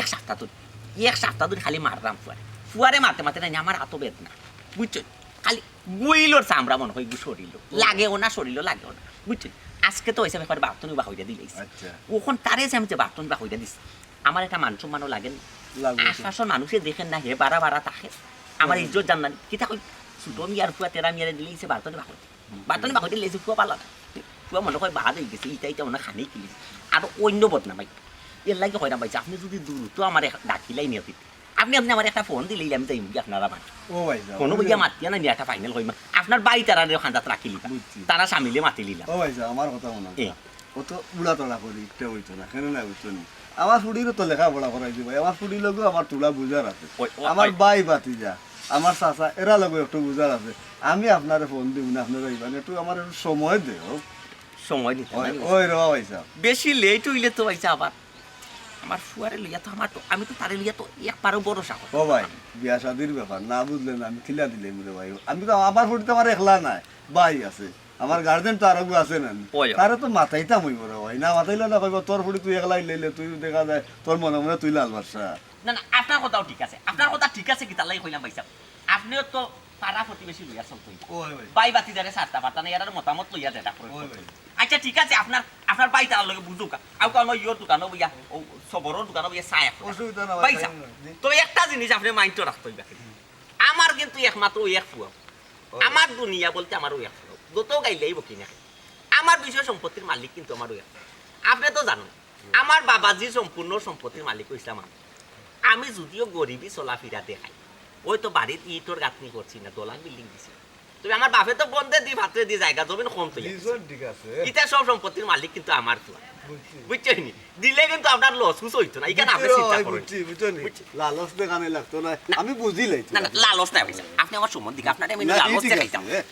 এক সাপ্তা ধরি, এক সাপ্তা ধরি খালি মাররাম ফুয়ারে। ফুয়ারে মারতে মারতে নানি আমার আতো বেদনা, বুঝছো? খালি গুইলর চামড়া মনো কয় গু শরীলো। লাগেও না শরীলো, লাগেও না। বুঝছো? আজকে তো অইছে আমি একবারে বাথরুমে বার কইরা দিলাইছি। আচ্ছা। অখন তারে যে আমি যে বাথরুমে বার কইরা দিছি, আমার একটা মান সম্মানও লাগে না। লাগবো তো। আশপাশর মানুষে দেখের না, হে বারা বারা থাকে। আমার ইজ্জত যার না নি। কিতা কই, ছোটো মিয়ার ফুয়া তেরা মিয়ারে দিলাইছে বাথরুমে বার কইরা। বাথরুমে বার কইরা দিলাইছে ফুয়া পালা না। ফুয়া মনো কয় বাদ অইগেছে, ইটা ইটা মনো খানি কিলি। আর অইন্য বদনাম ভাই। এরলাগি কইরাম ভাইসাব, আপনে যুদি দ্রুত আমারে ডাকিলাইন নি, আপনে, আপনে আমারে একটা ফোন দিলাইলে আমি যাইমু গি আপনার বাড়ি। ও ভাইসাব, ফোনো বুঝলাম। বইয়া মাতিয়া না নি, একটা final কইমু। আপনার ভাই তারারে কান্দাত রাখিলিবা। বুঝছি। তারা সামিলে মাতিলিলা। ও ভাইসাব, আমার কথা হুনো। এ। অত উড়াতড়া করি, ইটা অইতো না। কেনে না, বুঝছো নি? আমার ফুড়িরও তো লেখাপড়া করাইছি ভাই। আমার ফুড়ির লগেও আমার থুড়া বুঝার আছে। ওই, ওই, আমার ওই। ভাই ভাতিজা, আমার চাচা, এরার লগেও একটু বুঝার আছে। আমি আপনারে ফোন দিমুনে, আপনারা আইবা নে, একটু আমারে একটু সময় দেও। সময় দিতে ওই, না। ওই রে ভাইসাব। বেশি late অইলে তো ভাইসাব আবার আমার ফুয়ারে লইয়া তো আমার তো, আমি তো তারে লইয়া তো একবারও ভরসা করি। ও ভাই, বিয়া শাদির ব্যাপার, না বুঝলে না, আমি কিলা দিলাইমু রে ভাই। আমি তো, আমার ফুড়ি তো আমার একলা নায়, ভাই আছে, আমার guardian তো আরোগু আছে না নি? ওই, ওই। তারে তো মাতাইতাম অইবো রে ভাই, না মাতাইলে না কইবো, "তোর ফুড়ি তুই একলা লইলে, তুই দেখা যায় তোর মনে মনে তুই লাল বাদশা।" না, না, আপনার কথাও ঠিক আছে, আপনার কথা ঠিক আছে, কিতার লাগি কইলাম ভাইসাব? আপনেও তো পাড়া প্রতিবেশী লইয়া চলতে অইবো। ওই, ওই। ভাই ভাতিজারে ছাড়তা পারতা না, এরার মতামত লইয়া যেটা প্রয়োগ ওই, করতে ওই। অইবো। আচ্ছা, ঠিক আছে, আপনার, আপনার ভাই তারার লগে বুঝুক। আউ কারণ ইয়র দোকানো বইয়া, ও সবরর দোকানো বইয়া চা এক অসুবিধা না, ভাই, ভাইসাব, ভাই, জি। তবে একটা জিনিস আপনে mind-ও রাখতে অইবা। আমার কিন্তু একমাত্র অউ এক ফুয়া। ওই। আমার দুনিয়া বলতে আমার অউ এক ফুয়া। যত গাইল্লাইবো কিনা। আমার বিষয় সম্পত্তির মালিক কিন্তু আমার অউ এক ফুয়া। আপনে তো জানইন, আমার বাবাজির সম্পূর্ণ সম্পত্তির মালিক অইছিলাম আমি। আমি যদিও গরিবি চলাফিরা দেখাই, অইতো বাড়িত ইটর গাঁথনি করছি না, দলান building দিছি। তবে আমার বাপে তো বন্দে দি ভাতরে দি জাগা জমিন কম তো। Reason ঠিক আছে। ইতা সব সম্পত্তির মালিক কিন্তু আমার ফুয়া। বুঝছি। বুঝছো নি? দিলে কিন্তু আপনার loss কিছু অইতো না। ইখান আপনে বুঝছি, চিন্তা ভাই, করইন। বুঝছি, বুঝছো নি? বুঝছি। লালচ দেখানি লাগতো না। আমি বুঝিলাই তো। না, না, লালচ নাই ভাইসাব। আপনে আমার সম্বন্ধী, আপনারে আমি না, ই লালচ ঠিক দেখাইতাম। আছে।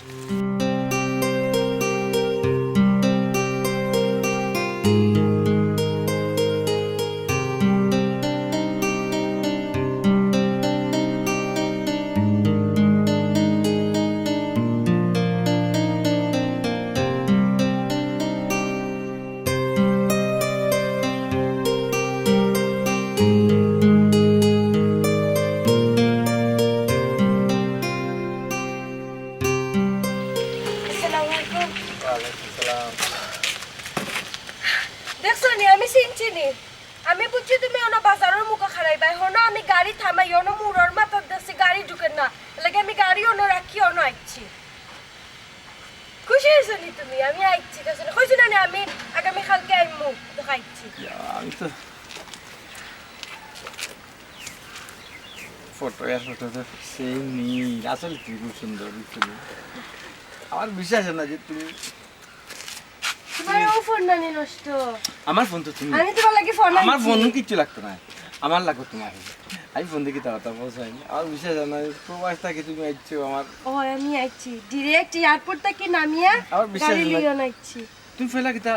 আসসালামু আলাইকুম। ওয়ালাইকুম সালাম। দেখছো নি, আমি চিনছি নি। আমি বুঝছি তুমি অনো বাজারর মুখো খাড়াইবায়, হনো আমি গাড়ি থামাই, অনো মুড়র মাথাত দেখছি গাড়ি ঢুকের না, এরলাগি আমি গাড়ি অনো রাখি অনো আইছি। খুশি অইছো নি তুমি? আমি আইছি, ঠিক আছে? কইছি না নি আমি আগামী কালকে আইমু, তো আইছি। ইয়া, আমি তো ফটো আর ফটো তো সেম মিল। আসলে তুমি খুব সুন্দর, বুঝছো নি? আমার বিশ্বাস হয় না যে তুমি তোমার ও ফোন নানি নষ্ট। আমার ফোন তো তুমি। আমি তোমার লাগি ফোন আমার আনছি। ফোন কিচ্ছু লাগতো না। আমার লাগতো তোমার। আমি ফোন দেখি তাড়াতাড়ি বলছি। আমার বিশ্বাস হয় না, প্রবাস থাকি তুমি আইছো আমার। ও, আমি আইছি। ডাইরেক্ট এয়ারপোর্ট থাকি নামিয়া আমার বিশ্বাস গাড়ি হয় না। লইয়া আইছি। তুমি ফেলা কিতা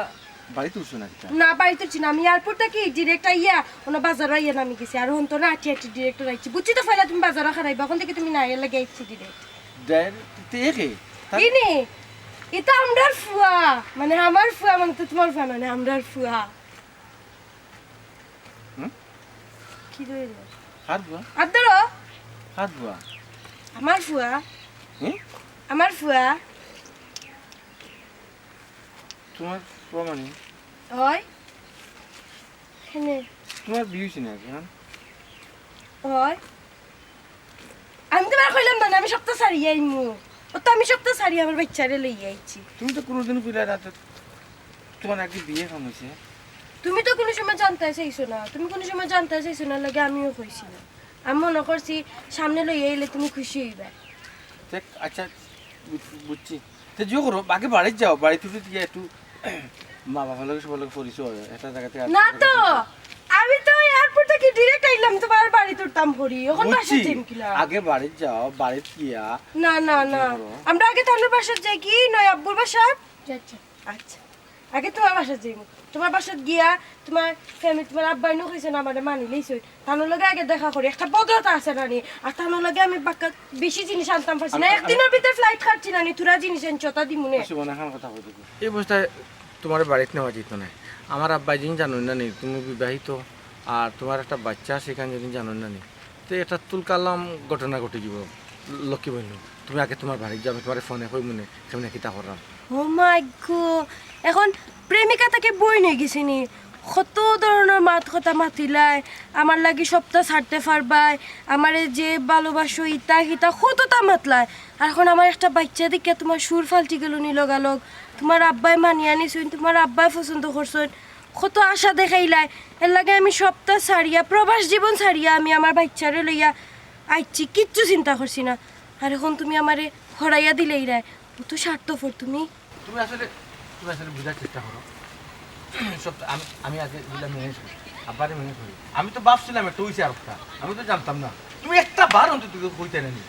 বাড়িত উঠছো না কিতা? না, বাড়িত উঠছি না। আমি এয়ারপোর্ট থাকি ডাইরেক্ট আইয়া, ওনা বাজারো আইয়া নামি গেছি। আর হন তো না, আটি আটি ডাইরেক্ট আইছি। বুঝছি তো, ফেলা তুমি বাজারো খারাইবা। অখন থাকি তুমি না আইয়া লাগে আইছি ডাইরেক্ট। ডাইরেক্ট তে এ কে? তার ইনি, ইতা আমরার ফুয়া। মানে আমার ফুয়া, মানে তো তোমার ফুয়া না, মানে আমরার ফুয়া। হুম? কি ধরে? কার ফুয়া? আর ধরো। কার ফুয়া? আমার ফুয়া। হুম? আমার ফুয়া। তোমার ফুয়া মানে? হয়। কেনে? তোমার বিয়া অইছে না এখন? হয়। আমি তোমার কইলাম না, আমি সপ্তাহ সারি আইমু। ও তো আমি সপ্তাহ সারি আমার বাচ্চারে লইয়া আইছি। তুমি তো কোনোদিন কইলা না তো তোমার আগে বিয়া কাম অইছে। তুমি তো কোনো সময় জানতে চাইছো না, তুমি কোনো সময় জানতে চাইছো না, লাগে আমিও কইছি না। আমি মনে করছি সামনে লইয়া আইলে তুমি খুশি অইবা। দেখ, আচ্ছা, বুঝ-, বুঝছি। তে যে করো, আগে বাড়িত যাও, বাড়িত উঠে গিয়া একটু মা বাবার লগে সবার লগে পরিচয় হয়, একটা জায়গাতে আর না তো, আমি তো এয়ারপোর্ট থাকি ডাইরেক্ট আইলাম তোমার বাড়িত উঠতাম করি, অখন বাসাত বুঝছি। যাইমু কিলা? আগে বাড়িত যাও, বাড়িত গিয়া না, না, না। করো। আমরা আগে তানুর বাসাত যাই কি, নয় আব্বুর বাসাত? আচ্ছা। আগে তোমার বাসাত যাইমু, তোমার বাসাত গিয়া তোমার ফ্যামিলি, তোমার আব্বায় নু কইছে না, আমারে মানি লইছে। তানুর লগে আগে দেখা করি, একটা ভদ্রতা আছে নানি। আর তানুর লগে আমি বাক্কা বেশি জিনিস আনতাম পারছি না। আমি, আমি একদিনর ভিতরে ফ্লাইট কাটছি নানি, থুড়া জিনিস আনছি, ওটা দিমু নে। আচ্ছা, মনে হয় কথা বলতে হবে। এই অবস্থায় তোমার বাড়িত নেওয়া যেত না। আমার আব্বায় যদি জানইন না নি, তুমি বিবাহিত, আর তোমার একটা বাচ্চা আছে, ইখান যদি জানইন না নি, তে একটা তুলকালাম ঘটনা ঘটি যাব। লক্ষ্মী বইন, তুমি আগে তোমার বাড়িত যাও, আমি তোমার ফোনে কইমু নে, কেমনে কিতা করলাম। ও মাই গো, এখন প্রেমিকা থাকি বইন অই গেছি নি? কত ধরনর মাত কথা মাতিলায়, আমার লাগি সপ্তাহ ছাড়তে পারবায়, আমারে যে ভালোবাসো, ইতা হিতা কততা মাতলায়। আর এখন আমার একটা বাচ্চা দেখিয়া তোমার সুর ফাল্টি গেল নি লগালগ। তোমার আব্বায় মানিয়া নিছইন, তোমার আব্বায় পছন্দ করছইন, কত আশা দেখাইলায়। এর লাগি আমি সপ্তাহ ছাড়িয়া, প্রবাস জীবন ছাড়িয়া আমি আমার বাচ্চারে লইয়া আইছি, কিচ্ছু চিন্তা করছি না। আর এখন তুমি আমারে হরাইয়া দিলাইরায়, অত স্বার্থপর তুমি। তুমি আসলে, তুমি আসলে বুঝার চেষ্টা করো। সব তো আমি, আমি আগে এগুলা ম্যানেজ করি, আব্বারে ম্যানেজ করি। আমি তো ভাবছিলাম একটা অইছে আর একটা, আমি তো জানতাম না। তুমি একটা বার অন্তত কইতায় না নি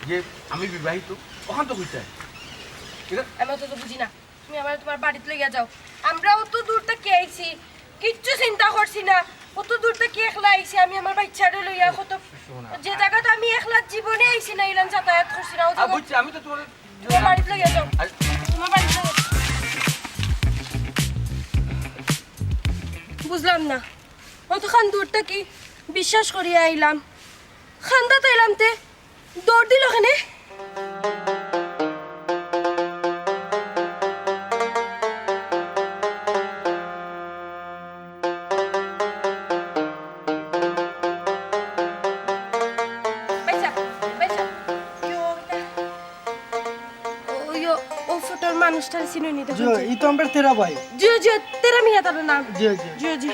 যে আমি বিবাহিত, অখান তো কইতায়। ঠিক আছে? আমি অত তো বুঝি না। তুমি আমারে তোমার বাড়িত লইয়া যাও। আমরা অত দূর থাকি আইছি, কিচ্ছু চিন্তা করছি না। অত দূর থাকি একলা আইছি আমি আমার বাচ্চারে লইয়া। কত শোনা। যে জাগাত আমি একলা জীবনে আইছি না, ইলান যাতায়াত করছি না। ও আ, জাগাত বুঝছি, আমি তো তোমার তোমার বাড়িত লইয়া যাও। আ- তোমার বাড়িত লইয়া যাও। বুঝলাম না, অতখান দূর থাকি বিশ্বাস করিয়া আইলাম, কান্দাত আইলাম তে দৌড় দিল কেনে? বাইসা, বাইসা। ইয়ো, ইতা। ও, ইয়ো, ও ফটোর মানুষটারে চিনো নি, দেখো জি, যে। ই তো আমরার তেরা ভাই। জি, জি, তেরা মিয়া তার নাম। জি, জি। জি, জি।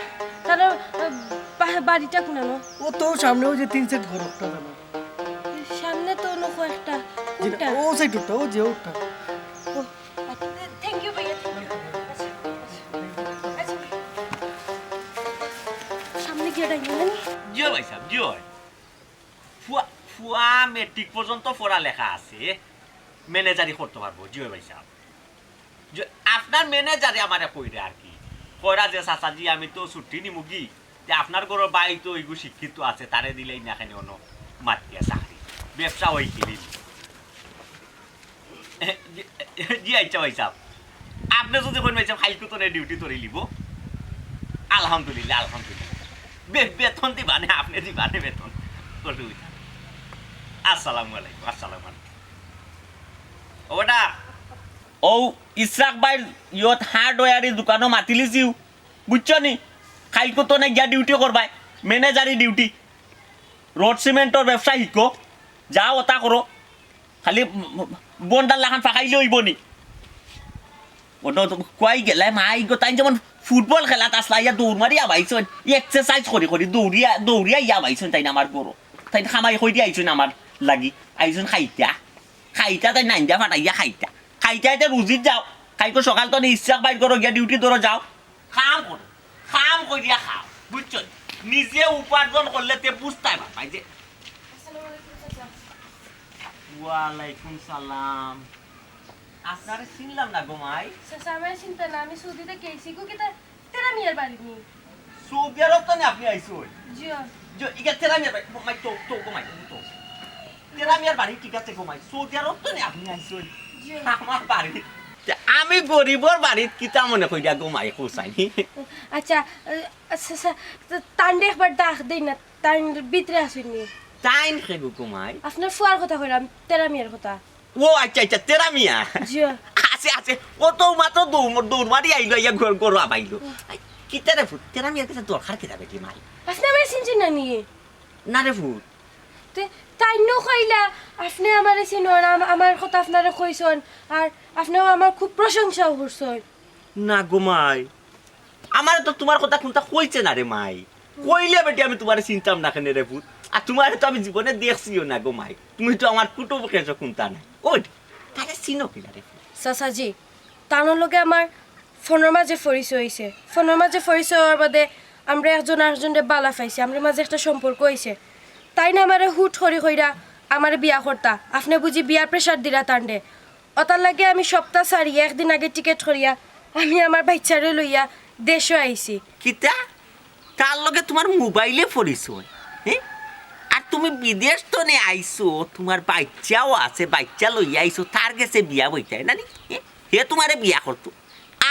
তার, আহ, বা-, বাড়িটা কোনানো? ও তো সামনে ওই যে তিন সেট ঘর একটা জানো। সামনে তো অন্য কয়েকটা। জি, কোনটা? ও সাইড ওটা, ও যে ওটা। ও, আচ্ছা, thank you ভাইয়া, thank you। আচ্ছা, আচ্ছা। আচ্ছা। সামনে গিয়া ডাইনে, মানে? জি ভাই সাহেব, জি ভাই। ফুয়া, ফুয়া মেট্রিক পর্যন্ত পড়ালেখা আছে, ম্যানেজারি করতে পারবো। জি ভাই সাহেব। যে আপনার ম্যানেজারে আমারে কইরা আর কি, কইরা যে, "চাচাজি, আমি তো ছুটি নিমুগি, তে আপনার ঘরর ভাই তো ইগু শিক্ষিত আছে, তারে দিলেই না কেনে অনো মাতিয়া চাকরি, ব্যবসা অই গেলি।" জি, জি, আচ্ছা ভাই সাহেব, আপনে যদি কইন ভাই সাহেব, কাইলকু তো নে ডিউটি ধরি লিব, আলহামদুলিল্লাহ, আলহামদুলিল্লাহ। বে-, বেতন দিবা নে, আপনে দিবা নে বেতন, অসুবিধা। আসসালামু আলাইকুম, আসসালামু আলাইকুম। ও বেটা, ও ইসরাক ভাইর ইয়ত হার্ডওয়্যারি দোকানো মাতিলিছিউ, বুঝছো নি? কাইলকু তো নে গিয়া ডিউটি করবায়, ম্যানেজারি ডিউটি। রড সিমেন্টর ব্যবসা হিকো, যাও ওটা করো। খালি বন্ডার লাখান ফাঁকাইলে অইবো নি? ওটা তো কুয়াই গেলায়, মাই গো, তাইন যেমন ফুটবল খেলাত আছলা, ইয়া দৌড় মারিয়া বাইছইন, এক্সারসাইজ করি করি দৌড়িয়া, দৌড়িয়া ইয়া বাইছইন তাইন আমার ঘরো। তাইন কামাই করি আইছইন আমার লাগি, আইছইন খাইতা। খাইতা তাইন নাইন্দা ফাটাইয়া খাইতা। খাইতা ইতা রুজিত যাও। কাইলকু সকাল তনে ইশরাক বাইর করো, গিয়া ডিউটি ধরো, যাও। কাম করো, কাম করিয়া খাও, বুঝছো? নিজে উপার্জন করলে তে বুঝতায় পারবায় যে। আসসালামু আলাইকুম, চাচা। ওয়ালাইকুম সালাম। আপনারে চিনলাম না গো মাই। চাচা, আমারে চিনতা না, আমি সৌদি থাকি আইছি। গো, কিতা তেরা মিয়ার বাড়ি নি? সৌদি আরব তনে আপনি আইছইন? জি। জি, ইগা তেরা মিয়ার বাড়ি। মাই তো, তো গো মাই, তো। তেরা মিয়ার বাড়ি ঠিক আছে গো মাই। সৌদি আরব তনে আপনি আইছইন? জি। আমার বাড়ি। তে আমি গরিবর বাড়িত কিতা মনে করিয়া গো মাই কইছাইন? আচ্ছা, আহ, আচ্ছা, আচ্ছা, তো তানরে একবার ডাক দেই না, তাইন ভিতরে আছইন নি? তাইন কে গো গো মাই? আপনার ফুয়ার কথা কইরাম, তেরা মিয়ার কথা। ও আচ্ছা, আচ্ছা, তেরা মিয়া। জি। আছে, আছে। ও তো মাত্র দৌড়, দৌড় মারি আইলো, আইয়া ঘর, ঘর আবাইলো। আই, কিতা রে ফুত, তেরা মিয়ার গেছে দরকার কিতা বেটি মাই? আপনে আমারে চিনছইন না নি? না রে ফুত। তে, তাইন নু কইলা, আপনে আমারে চিনইন, আম-, আমার কথা আপনারে কইছইন, আর আপনেও আমার খুব প্রশংসাও করছইন। না গো মাই, আমারে তো তুমার কথা কুনতা কইছে না রে মাই। কইলে বেটি আমি তুমারে চিনতাম না কেনে রে ফুত? আর তুমারে তো আমি জীবনে দেখছিও না গো মাই। তুমি তো আমার কুটুম কেছো কুনতা নাই। ওই, তারে চিনো কিলা রে ফুত? চাচাজি, তানর লগে আমার ফোনর মাঝে পরিচয় অইছে। ফোনর মাঝে পরিচয় অওয়ার বাদে আমরা একজন আরেকজনরে বালা পাইছি, আমরার মাঝে একটা সম্পর্ক অইছে। তাইন আমারে হুট করি কইরা আমারে বিয়া করতা। আপনে বুঝি বিয়ার pressure দিরা তানরে? অতার লাগি আমি সপ্তাহ ছাড়িয়া একদিন আগে টিকেট করিয়া আমি আমার বাইচ্চারে লইয়া দেশো আইছি। কিতা? তার লগে তুমার মোবাইলে পরিচয়, হে? আর তুমি বিদেশ তনে আইছো, তুমার বাইচ্চাও আছে, বাইচ্চা লইয়া আইছো, তার গেছে বিয়া বইতায় না নি? হে? হে তুমারে বিয়া করতো,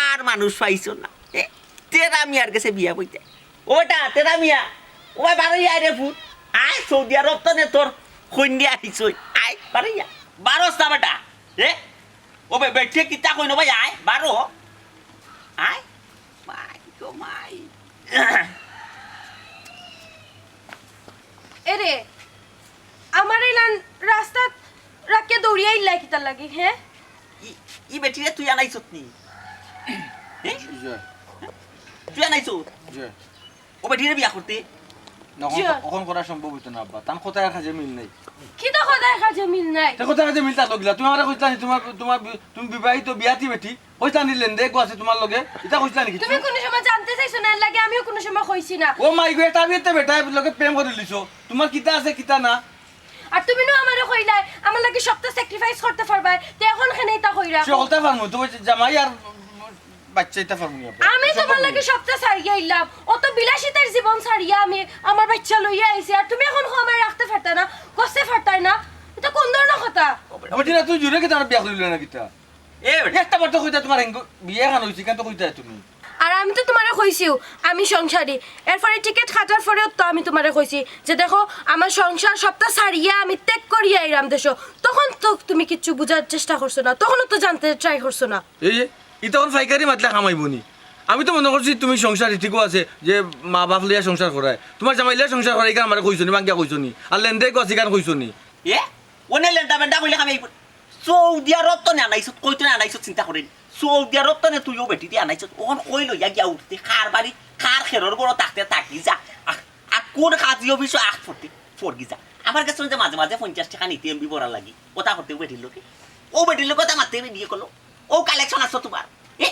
আর মানুষ পাইছো না, হে? তেরা মিয়ার গেছে বিয়া বইতায়। ও বেটা, তেরা মিয়া, ও ভাই, বারইয়া আয় রে ফুত। আয়, সৌদি আরব তনে তোর কইন্যা আইছইন। আয়, বারইয়া। বারস না বেটা, হে? ও বে-, বেটিয়ে কিতা কইন ভাই, আয়, বারো। আয়, মাই গো মাই। এরে, আমারে ইলান রাস্তাত রাখিয়া দৌড়িয়া আইলায় কিতার লাগি, হে? ই, ই বেটিরে তুই আনাইছত নি? হে? জি। তুই আনাইছত? জি। ও বেটিরে বিয়া করতে? না, অখন, জি। অখন করা সম্ভব অইতো না, আব্বা। তান কথায় আর কাজে মিল নাই। কিতা কথায় কাজে মিল নাই? তে কথায় কাজে মিল থাকলো কিলা? তুমি আমারে কইছলা নি, তুমার, তুমার বি-, তুমি বিবাহিত বিয়াতি বেটি। কইছলা নি লেনদেন আছে তুমার লগে? ইতা কইছলা নি কিচ্ছু? তুমি কুনু সময় জানতে চাইছো না, এর লাগি আমিও কুনু সময় কইছি না। ও মাই গো, এটা আমি এতে বেটার লগে প্রেম করিলিছো। তুমার কিতা আছে, কিতা না? আর তুমি নু আমারে কইলায়, আমার লাগি সবতা sacrifice করতে পারবায়, তে অখন কেনে ইতা কইরা? সে হলতা পারমু, তুমার জামাই আর বাইচ্চা ইতা পারমু নি আব্বা? আমি তুমার লাগি সবতা ছাড়িয়া আইলাম, অত বিলাসিতার জীবন ছাড়িয়া আমি আমার বাইচ্চা লইয়া আইছি, আর তুমি অখন কও আমারে রাখতে পারতায় না, কষ্ট পারতায় না, ইতা কুন ধরনর কথা? ও বেটা, তুই জুরে কিতা আমার বিয়া করিলে না কিতা? এ বেটা। একটা বার তো কইতা তুমার হেঙ্গু বিয়া খান অইছে, কেন তো কইতা তুমি? আর আমি তো তুমারে কইছিউ, আমি সংসারী। এরপরে টিকেট কাটার পরেও তো আমি তুমারে কইছি যে, দেখো, আমার সংসার সবতা ছাড়িয়া আমি ত্যাগ করিয়া আইরাম দেশো। তখন তো তুমি কিচ্ছু বুঝার চেষ্টা করছো না, তখনও তো জানতে try করছো না। এই, ইতা অখন পাইকারি মাতলে কামাইবো নি? আমি তো মনে করছি তুমি সংসারী, ঠিকও আছে যে মা বাপ লইয়া সংসার করায়, তুমার জামাই লইয়া সংসার করায়, ইখান আমারে কইছো নি, ভাঙ্গিয়া কইছো নি, আর লেনদেন আছে ইখান কইছো নি? এ? অনে লেন্দা বেন্দা কইলে কামাইবো? সৌদি আরব তনে আনাইছত, কই তনে আনাইছত চিন্তা করিন। সৌদি আরব তনে তুইও বেটিরে আনাইছত, অখন কই লইয়া গিয়া উঠতে, কার বাড়ি, কার খেরর ঘরো থাকতে থাকি যা। আহ, আর কুন কাজী অফিসো আখ পড়তে, পড়গি যা। আমার গেছে যে মাঝে মাঝে পঞ্চাশ টেকা নিতে এমবি ভরার লাগি, অতা করতে ও বেটির লগে। ও বেটির লগে অতা মাততে video call-ও। ও collection আছলো তুমার। এ?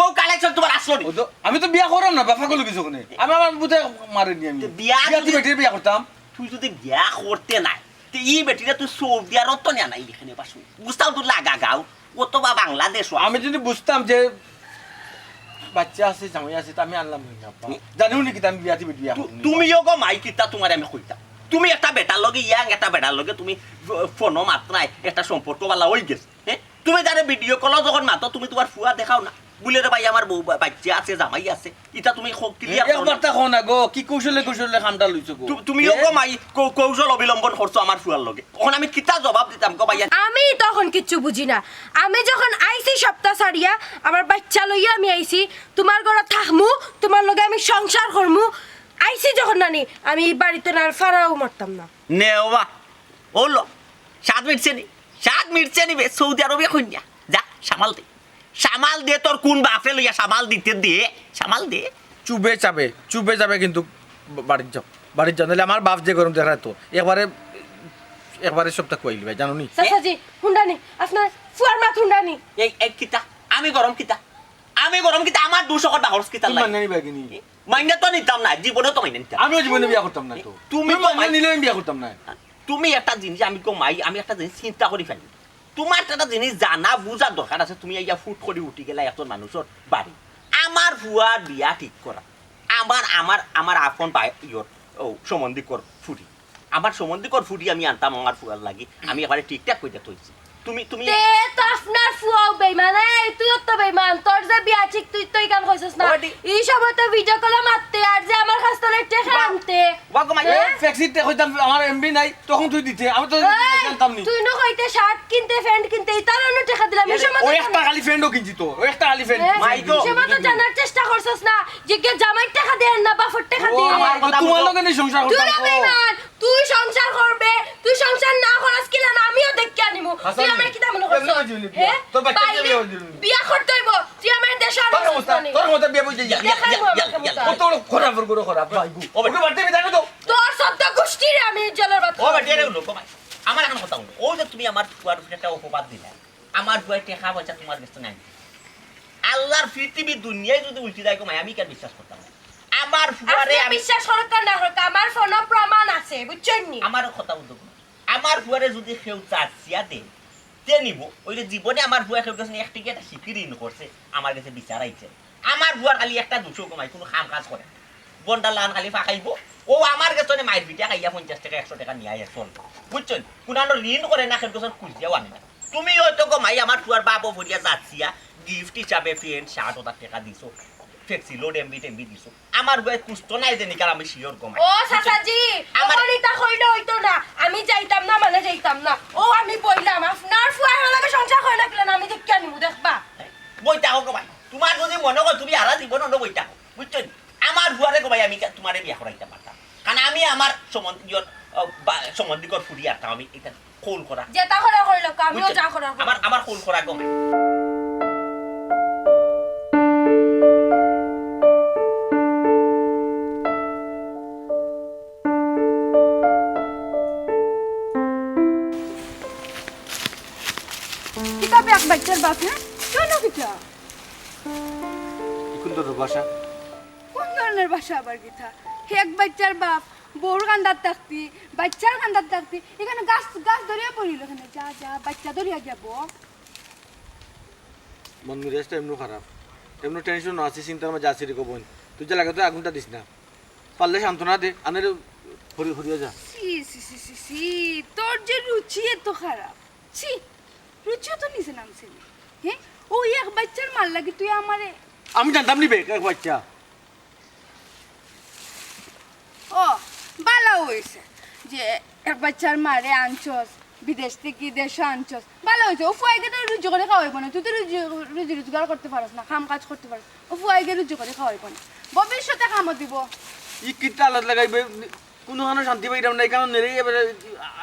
ও collection তুমার আছলো নি? ও তো, আমি তো বিয়া করাম না, বাফা কল কিছু কোনে। আমি আমার বুঝে মারে নি আমি। তো বিয়া বিয়া তুই যদি বেটির বিয়া করতাম। তুই যদি বিয়া করতে নায়, তে ই বেটিরে তুই সৌদি আরব তনে আনাইলি কেনে বাসু? বুঝতাম তুই লাগা গাও, অথবা বাংলাদেশ। আমি যদি বুঝতাম যে বাইচ্চা আছে, জামাই আছে, তে আমি আনলাম নি আব্বা। হুম। জানিও নি কিতা আমি বিয়াতি বেটি বিয়া তু-, করবো নি। তুমিও গো মাই কিতা তুমারে আমি কইতাম। তুমি একটা বেটার লগে, young একটা বেটার লগে তুমি ফ-, ফোনো মাতরায়, একটা সম্পর্ক বালা অইগেছে। হে? তুমি তারে video call-ও যখন মাতো, তুমি তুমার ফুয়া দেখাও না। বুলে, "রে ভাই, আমার বউ বা-, বাইচ্চা আছে, জামাই আছে।" ইতা তুমি খ-, clear করো না। একবার তা কও না গো, কি কৌশলে কৌশলে কামটা লইছো গো? তু-, তুমিও এ? গো মাই কৌ-, কৌশল অবলম্বন করছো আমার ফুয়ার লগে। অখন আমি কিতা জবাব দিতাম গো ভাইয়া? আমি তখন কিচ্ছু বুঝি না। আমি যখন আইছি সপ্তাহ ছাড়িয়া, আমার বাইচ্চা লইয়া আমি আইছি, তুমার ঘরো থাকমু, তুমার লগে আমি সংসার করমু। আইছি যখন নানি, আমি ই বাড়িত আর ফাড়াও মারতাম না। নে ওবা, ওলো, সাত মিনিট চেনি, সাত মিনিট চেনি বে, সৌদি আরবে কইন্যা। যা, সামাল দে। সামাল দে, তোর কুন বাফে লইয়া সামাল দিতে দে, সামাল দে। চুপে যাবে, চুপে যাবে কিন্তু বা-, বাড়িত যাও। বাড়িত যাও, নাইলে আমার বাপ যে গরম দেখায় তো, একবারে, একবারে সবটা কইলি ভাই, জানো নি? চাচাজি, হুনরানি, আপনার ফুয়ার মাত হুনরানি। এই, এই কিতা? আমি গরম কিতা? আমি গরম কিতা? আমার দুশো কথা খরচ কিতা তুমি লাগে? মাইনা নিবা কিনি? মাইনা তো নিতাম না, জীবনে তো মাইনা নিতাম না। আমিও জীবনে বিয়া করতাম না তো। তুমি তুমি তো মাইনা মাই- নিলে আমি বিয়া করতাম না। তুমি একটা জিনিস, আমি কো মাই, আমি একটা জিনিস চিন্তা করি ফেলি। তোমার একটা জিনিস জানা বুঝার দরকার আছে। তুমি আইয়া ফুট করি উঠি গেলা একজন মানুষের বাড়ি। আমার ফুয়ার বিয়া ঠিক করা, আমার, আমার, আমার আপন ভাই, ইয়র, ও, সম্বন্ধিকর ফুরি। আমার সম্বন্ধিকর ফুরি আমি আনতাম আমার ফুয়ার লাগি। আমি এবারে ঠিকঠাক কইতে থইছি। তুমি, তুমি তে তো আপনার ফুয়াও বেইমান, এই তুইও তো বেইমান। তোর যে বিয়া ঠিক তুই তো ইখান কইছস না। ওডি। এই সময় তো ভিডিও কলে মাততে আর যে আমার কাছ থেকে টেকা বা-, আনতে। বাগো মাই। হ্যাঁ? ফ্যাক্সিতে কইতাম আমার এমবি নাই, তখন তুই দিতে। আমি তো এই, জানতাম নি। তুই না কইতে শার্ট কিনতে, প্যান্ট কিনতে, ইতার অন্য টেকা দিলাম। এই এ, সময় ও তো একটা জানা- খালি প্যান্টও কিনছি তো, ও একটা খালি প্যান্ট। হ্যাঁ? মাই গো। এই সময় তো জানার চেষ্টা করছস না, যে কে জামাইর টেকা দেয় না, বাপর টেকা ও, দেয়। আমার ও, কথা তোমার বুঝো। লগে নি সংসার তুই করতাম না তো। বেইমান। তুই সংসার করবে, তুই সংসার না করাস কিলা না আমিও দেখিয়া নিমু। হাসান, তুই আমার কিতা মনে করছস? কেমনে বুঝলি বিয়া? হ্যাঁ? তোর বাচ্চা বাইরে বিয়া হইল। বিয়া করতে হইব। তুই আমার দেশে আনিস তোর মতো, না নি? তোর মতো বিয়া বুঝলি? ইয়া, ইয়া, দেখাই ইয়া, মু ইয়া, আমাকে ইয়া। মতো। ও তো ওরা খোরা ফোর করে খোরা, ভাই গো। ও বেটা। ওকে বাড়তে বিদায় দে তো। তোর সব তো গোষ্ঠীরে আমি জেলের ভাত ও বেটা, খাওয়াবো। এরে লোক, ভাই। আমার এখন কথা বলো। ও যে তুমি আমার ফুয়ার উপরে একটা অপবাদ দিলা। আমার ফুয়ার টেকা পয়সা তোমার কাছে নাই। আল্লাহর পৃথিবী দুনিয়ায় যদি উল্টি যায় গো মাই, আমি কেন বিশ্বাস করতাম না? আমার ফুয়ারে আপনি আমি বিশ্বাস করুক আর না করুক, আমার ফোনো প্রমাণ আছে, বুঝছেন নি? আমার কথা বুঝো না। আমার ফুয়ারে যদি কেউ চাচিয়া দেয়, তে নিব। ওই যে জীবনে আমার ফুয়া কেউ গেছে এক টিকিট একটা শিখি ঋণ করছে, আমার কাছে বিচার আইছে। আমার ফুয়ার খালি একটা দুশো কমাই, কোনো কাম কাজ করে না। বন্ডা লান খালি ফাঁকাইব। ও আমার কাছে মাইর পিঠা খাইয়া পঞ্চাশ টাকা, একশো টাকা নিয়ে আইয়া চল। বুঝছেন? কোনো ঋণ করে না, কেউ গেছে খুঁজিয়াও আনে না। তুমি হয়তো গো মাই আমার ফুয়ার বাবু ভরিয়া যাচ্ছিয়া গিফট হিসাবে প্যান্ট শার্ট ওটার টাকা দিছো, ফ্লেক্সি লোড এমবি টেমবি দিছো। আমার বয়ে কুস্ত নাই যে নিকার আমি শিওর গো মাই। ও চাচাজি, আমার আমার এটা কইলে হইতো না, আমি যাইতাম না মানে যাইতাম না। ও আমি বইলাম, আপনার ফুয়ার লগে সংসার হয় না কিলা, আমি দেখিয়া নিমু, দেখবা। বইতা হোক গো মাই, তোমার যদি মনে হয় তুমি হারা জীবন অন্য বইতা হোক, বুঝছো নি? আমার ফুয়ারে গো মাই আমি কা-, তোমারে বিয়া করাইতাম পারতাম, কারণ আমি আমার সম্বন্ধ-, ইয়র, আহ, বা-, সম্বন্ধিকর ফুরি আরতাম আমি এটা কৌল করা। যেটা করে কইল, আমিও বুঝছো? যা করার আমার, করব। আমার কৌল করা গো মাই। কিতা বে এক বাচ্চার বাপ, হ্যাঁ? কেন কিতা? কি কোন ধরনের ভাষা? কোন ধরনের ভাষা আবার কিতা? এক বাচ্চার বাপ, বউর কান্দাত থাকতি, বাচ্চার কান্দাত থাকতি, এখানে গাছ, গাছ ধরিয়া পড়িল এখানে। যা, যা, বাচ্চা ধরিয়া গিয়া বউ। মন মেজাজটা এমনও খারাপ, এমনও টেনশন আছি, চিন্তার মাঝে আছি রে গো বোন। তুই যে লাগে তো আগুনটা দিস না, পারলে সান্ত্বনা দে, আনারে হরি-, হরিয়া যা। ছি, ছি, ছি, ছি, ছি, তোর যে রুচি এত খারাপ। ছি, রুচিও তো নিচে নামছে নি। হ্যাঁ? ও এক বাচ্চার মার লাগি তুই আমারে আমি জানতাম নি বে, এক বাচ্চা। ও, ভালা অইছে যে এক বাচ্চার মারে আনছস, বিদেশ থাকি দেশো আনছস। ভালা অইছে, ও ফুয়াইগে তো রুজি করি খাওয়াইবো না, তুই তো রুজি, রুজি রোজগার করতে পারস না, কাম কাজ করতে পারস, ও ফুয়াইগে রুজি করি খাওয়াইবো না, ভবিষ্যতে কামো দিবো। ই কিতা আলাদ লাগাইবে, কুনুখানো শান্তি পাইরাম না, ইখানো নেড়ে এবারে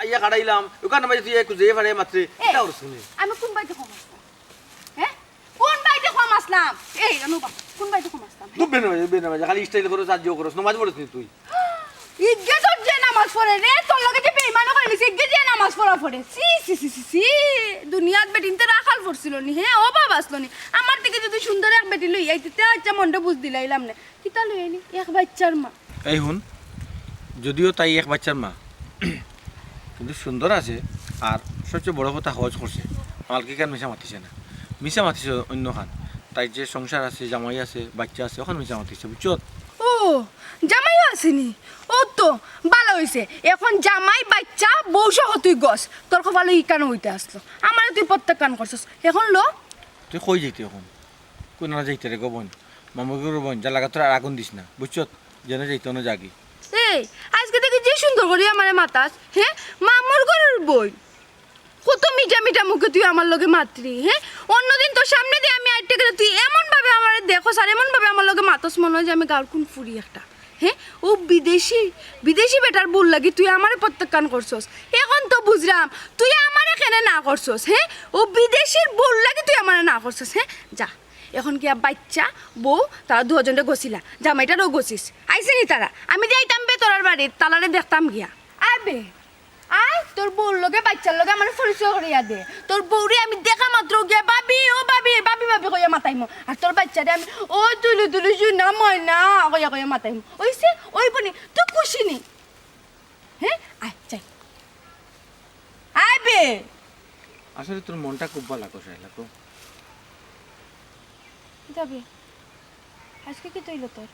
আইয়া খাড়াইলাম, ওখানে ভাই তুই একটু যেয়ে ফাড়ে মাত্রে, এই, কিতা করছ তুমি? আমি কোন বাড়িতে কম আসলাম? হ্যাঁ? কোন বাড়িতে কম আসলাম? এই, আনু বা, কোন বাড়িতে কম আসলাম? তুই বেনা বাজে, বেনা বাজে, খালি স্টাইল করস, আজ ইয়ে করস, নমাজ পড়স নি তুই? ইগে তোর যে নামাজ পড়ে রে, তোর লগে যে বেইমানি করে নিছে, ইগে যে নামাজ পড়া পড়ে। ছি, ছি, ছি, ছি, ছি। দুনিয়াত বেটিনতে রাখাল পড়ছিল নি, হ্যাঁ? অভাব আসলো নি। আমার থেকে যদি সুন্দর এক বেটি লই আইতে, তে আচ্ছা মনটা বুঝ দিলাইলাম না। কিতা লই আইলি? এক বাচ্চার মা। এই হুন, যদিও তাই এক বাচ্চার মা, কিন্তু সুন্দর আছে, আর সবচেয়ে বড় কথা হজ করছে, মালকিকার মিছা মাতিছে না, মিছা মাতিছে অন্য খান। তাই যে সংসার আছে, জামাই আছে, বাচ্চা আছে, ওখান মিছা মাতিছে, বুঝছো? ও, জামাইও আছে নি? ও তো, ভালা অইছে। এখন জামাই, বাচ্চা, বউ সহ তুই গছ। তোর কপালো ইখানো অইতে আসলো। আমারে তুই প্রত্যাখ্যান করছস। এখন ল। তুই কই যাইতে এখন? কোন না যাইতে রে গো বোন? মামুর ঘরর বোন, যা লাগা তোর আর আগুন দিস না, বুঝছত? যেন যাইতে অন্য যাগি। এই, আজকে থেকে যে সুন্দর করি আমারে মাতাস, হ্যাঁ? মামুর ঘরর বোন। কত মিঠা মিঠা মুখে তুই আমার লগে মাতলি, হ্যাঁ? অন্যদিন তোর সামনে দিয়া আমি আইতে গেলে তুই এমন ভাবে আমারে দেখস আর এমন ভাবে আমার লগে মাতস মনে হয় যে আমি গাঁওর কোন ফুরি একটা। হ্যাঁ? ও বিদেশি, বিদেশি বেটার বউর লাগি তুই আমারে প্রত্যাখ্যান করছস। এখন তো বুঝলাম তুই আমারে কেনে না করছস, হ্যাঁ? ও বিদেশির বউর লাগি তুই আমারে না করছস, হ্যাঁ? যা, এখন গিয়া বাইচ্চা, বউ, তারা দুইজনরে গছিলা, জামাইটারেও গছিস। আইছে নি তারা? আমি যাইতাম বে তোরার বাড়িত, তালারে দেখতাম গিয়া। আয় বে, আয়, তোর বউর লগে বাইচ্চার লগে আমার পরিচয় করাইয়া দে। তোর বউরে আমি দেখা মাত্র গিয়া, "ভাবি, ও ভাবি, ভাবি, ভাবি" কইয়া মাতাইমু। আর তোর বাইচ্চারে আমি, "ও তুলু তুলু সোনা ময়না" কইয়া কইয়া মাতাইমু। অইছে? অইবো নি? তুই খুশি নি? হে? আয়, যাই। আয় বে। আসলে তোর মনটা খুব ভালা, কষাইলা তো। কিতা বে? আজকে কিতা অইলো তোর?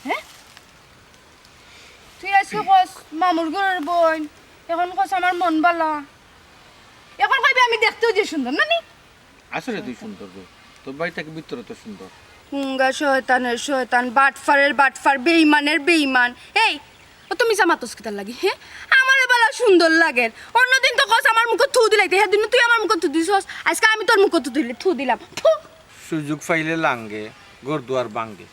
হে? তুই আজকে কস মামুর ঘরর বইন, এখন কস আমার মন ভালা। এখন কইবে আমি দেখতেও যে সুন্দর, না নি? আসলে তুই সুন্দর গো, তোর বাড়ি থাকি ভিতরে তো সুন্দর। হুঙ্গা শয়তানের শয়তান, বাটফারের বাটফার, বেইমানের বেইমান। এই, অত মিছা মাতস কিতার লাগি, হে? আমারে বালা সুন্দর লাগের। অন্যদিন তো কস আমার মুখো থু দিলাইতে, হেদিন তুই আমার মুখো থু দিছস, আজকে আমি তোর মুখো থু দিলি, থু দিলাম। থু। সুযোগ পাইলে লাঙ্গে, ঘর দুয়ার ভাঙ্গে।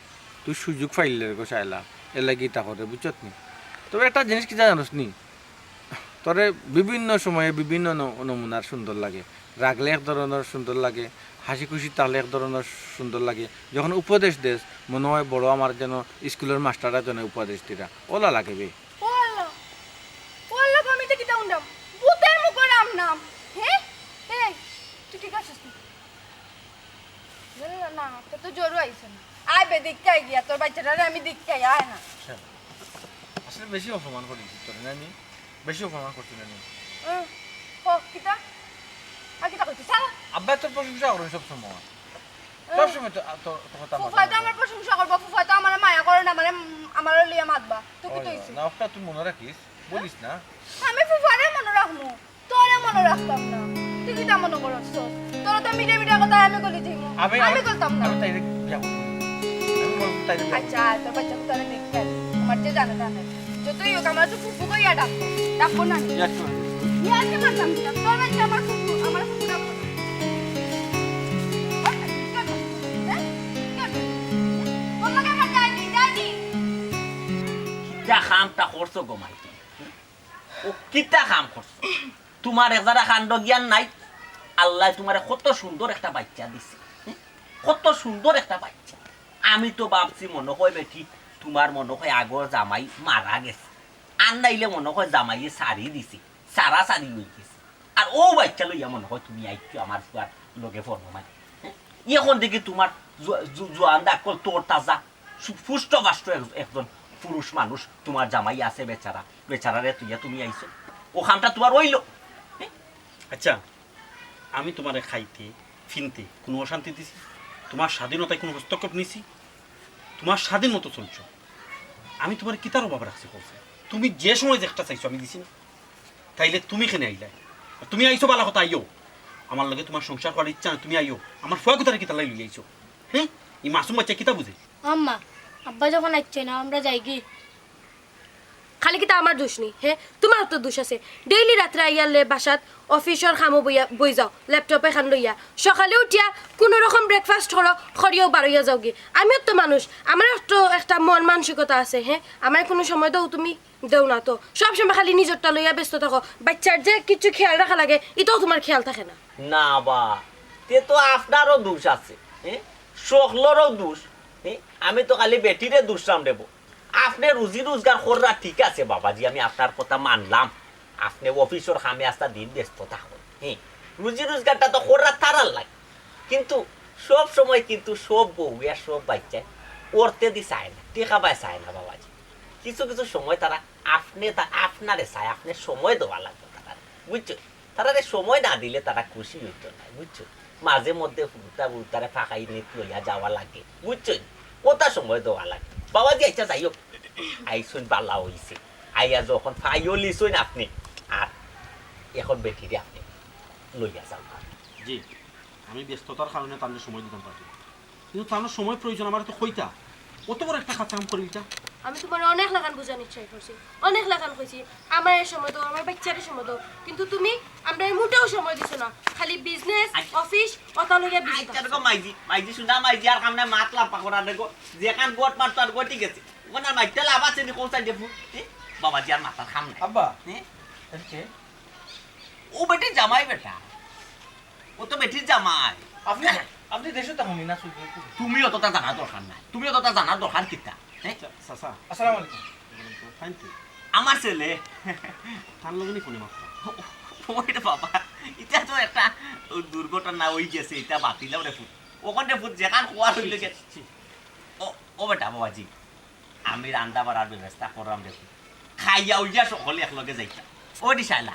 তুই সুযোগ পাইলে রে কষাইলা, এর লাগি ইতা করে, বুঝছত নি? তবে একটা জিনিস কিতা জানোস নি? তোরে বিভিন্ন সময়ে বিভিন্ন ন-, নমুনার সুন্দর লাগে। রাগলে এক ধরনের সুন্দর লাগে, হাসি খুশি থাকলে এক ধরনের সুন্দর লাগে। যখন উপদেশ দেস, মনে হয় বড় আমার যেন স্কুলের মাস্টাররা যেন উপদেশ দিরা। ওলা লাগে বে। ও আল্লাহ, ও আল্লাহ, আমি তো কিতা উন্ডাম? ভূতের মুখো রাম নাম। হে? এই, তুই ঠিক আছিস নি? না, না, তোর তো জ্বরও আইছে না। আয় বে, দীক্ষায় গিয়া, তোর বাচ্চাটারে আমি দীক্ষায়, আয় না। আচ্ছা, আসলে বেশি অপমান করি তোরে না নি? বেশি অপমান করছি না নি? হুম, ক, কিতা? আর কিতা করছিস? চল। আব্বা তোর প্রশংসা করেন সব সময়। হুম। সব সময় তো, তো, তো কথা আমার ফুফায় তো আমার প্রশংসা করবো, ফুফায় তো আমার মায়া করে না, মানে, উম, আমার লিয়া মাতবা। তুই কি ওই, তুই? না, ওটা তুই মনে রাখিস, বলিস না। আমি ফুফারে মনে রাখমু। তোরে মনে রাখতাম না। তুই কিতা মনে করছস? তোর তো মিঠা মিঠা কথা আমি গলি যাইমু। আমি, আমি আমি, করতাম না। আমি তাইরে বিয়া করবো। আমি বলবো তাইরে বিয়া করবো। আচ্ছা, তোর বাচ্চা তো তাহলে দেখতে হবে। আমার যে জানে তা নাই। যতই হোক, আমার তো ফুফু কইয়া ডাকবো। ডাকবো না নি? ইয়ার কি মারবো? ইয়ার কি মারতাম কিতা? তোর বাচ্চা আমার ফুফু, আমার ফুফু ডাকবো না। হ্যাঁ? তোর লগে আমার যায়নি, যায়নি। কিতা কামটা করছো গো মাইকি? ও কিতা কাম করছো? তোমার এজারা কাণ্ড জ্ঞান নাই। আল্লায় তোমারে কত সুন্দর একটা বাইচ্চা দিছে, হুম? কত সুন্দর একটা বাইচ্চা। আমি তো ভাবছি মনে হয় বেটি তোমার মনে হয় আগর জামাই মারা গেছে, আর নাইলে মনে হয় জামাইয়ে সারি দিছে, সারা সারি অই গেছে। আর ও বাইচ্চা লইয়া মনে হয় তুমি আইছো আমার ফুয়ার লগে ফোন মারি, হ্যাঁ? এখন দেখি তোমার জু-, জু-, জুয়ান দাকল তোর তাজা সু-, পুষ্ট বাষ্ট এক-, একজন পুরুষ মানুষ, তোমার জামাই আছে বেচারা, বেচারারে তুইয়া তুমি আইছো, ও কামটা তোমার অইলো? হ্যাঁ? আচ্ছা, আমি তোমারে খাইতে, ফিনতে কোনো অশান্তি দিছি? তোমার স্বাধীনতায় কোনো হস্তক্ষেপ নিছি? তোমার স্বাধীন মতো চলছো। আমি তোমারে কিতার অভাব রাখছি কও চাই? তুমি যে সময় যেটা চাইছো আমি দিছি না? তাইলে তুমি কেনে আইলায়? আর তুমি আইছো বালা কথা, আইও। আমার লগে তোমার সংসার করার ইচ্ছা না, তুমি আইও। আমার ফুয়া কুতারে কিতার লাগি লই আইছো? হ্যাঁ? এই মাসুম বাইচ্চা কিতা বুঝে? আম্মা, আব্বা যখন আইছে না, আমরা যাই কি? খালি কিতা আমার দোষ নি, হে? তোমারও তো দোষ আছে। ডেইলি রাত্রে আইয়ালে বাসাত অফিসর কামো বইয়া, বই যাও, ল্যাপটপ এখান লইয়া। সকালে উঠিয়া কোনো রকম ব্রেকফাস্ট করো, করিয়াও বারইয়া যাওগি। আমিও তো মানুষ, আমারও তো একটা মন মানসিকতা আছে, হে? আমারে কোনো সময় দেও তুমি? দেও না তো। সব সময় খালি নিজরটা লইয়া ব্যস্ত থাকো। বাচ্চার যে কিছু খেয়াল রাখা লাগে, ইটাও তোমার খেয়াল থাকে না। না বা, তে তো আপনারও দোষ আছে, হে? সকলরও দোষ, হে? আমি তো খালি বেটিরে দোষরাম দেবো। আপনে রুজি রোজগার কররা ঠিক আছে বাবাজি, আমি আপনার কথা মানলাম। আপনে অফিসর কামে আস্তা দিন ব্যস্ত থাকইন, হে? রুজি রোজগারটা তো কররা তারার লাগে, কিন্তু সব সময় কিন্তু সব বউ আর সব বাইচ্চায় অর্থেদি চায় না, টেকা পায় চায় না বাবাজি। কিছু কিছু সময় তারা আপনে তা-, আপনারে চায়, আপনে সময় দেওয়া লাগবো তারারে, বুঝছো? তারারে সময় না দিলে তারা খুশি অইতো না, বুঝছো? মাঝে মধ্যে হুরুতা হুরুতারে ফাঁকাই নিত লইয়া যাওয়া লাগে, বুঝছো? কথা সময় দেওয়া লাগে। বাবাজি, আচ্ছা, যাই হোক, আইছইন বালা অইছে। আইয়া যখন ফাইও লিছইন আপনে, আর এখন বেটিরে আপনে লইয়া যাও। জি, আমি ব্যস্ততার কারণে তানরে সময় দিতাম পারি না। কিন্তু তানর সময় প্রয়োজন, আমারে তো কইতা। অত বড় একটা খাতা কাম করিলিতা। আমি তোমারে অনেক লাখান বুঝানির try করছি, অনেক লাখান কইছি, আমারে সময় দেও, আমার বাচ্চারে সময় দেও, কিন্তু তুমি আমরারে মোটেও সময় দিছো না, খালি বিজনেস, আচ্ছা। অফিস, অতা লইয়া বিজি আচ্ছা, থাকছো। দেখো মাইজি, মাইজি শুনা, মাইজি আর কাম নাই, মাত লাম্বা করা দেখো, যেখান গোট মারতো আর গোটি গেছে। ওখানে মাইরতে লাভ আছে নি, কোন সাইডে ফুট? এ? বাবাজি আর মাথার কাম নাই। আব্বা, এ? এটা কে? ও বেটির জামাই বেটা। ও তো বেটির জামাই। আপনি? আপনি দেশো থাকইন না, সুযোগ। তুমি অতটা জানার দরকার নাই। তুমি অতটা জানার দরকার কিতা? হ্যাঁ? চাচা, আসসালামু আলাইকুম। ফাইন তো। আমার ছেলে। তার লগে নি ফোনে মাত্র। ওই রে বাবা, ইটা তো একটা দুর্ঘটনা অই গেছে, ইটা বাদ দিলাও রে পুত। অখন রে পুত, যেখান খোয়ার অইলে গে। ও, ও বেটা বাবাজি, আমি রান্দা বাড়ার ব্যবস্থা কররাম রে পুত। খাইয়া অইয়া সকলে একলগে যাইতাম। ও দি শালা,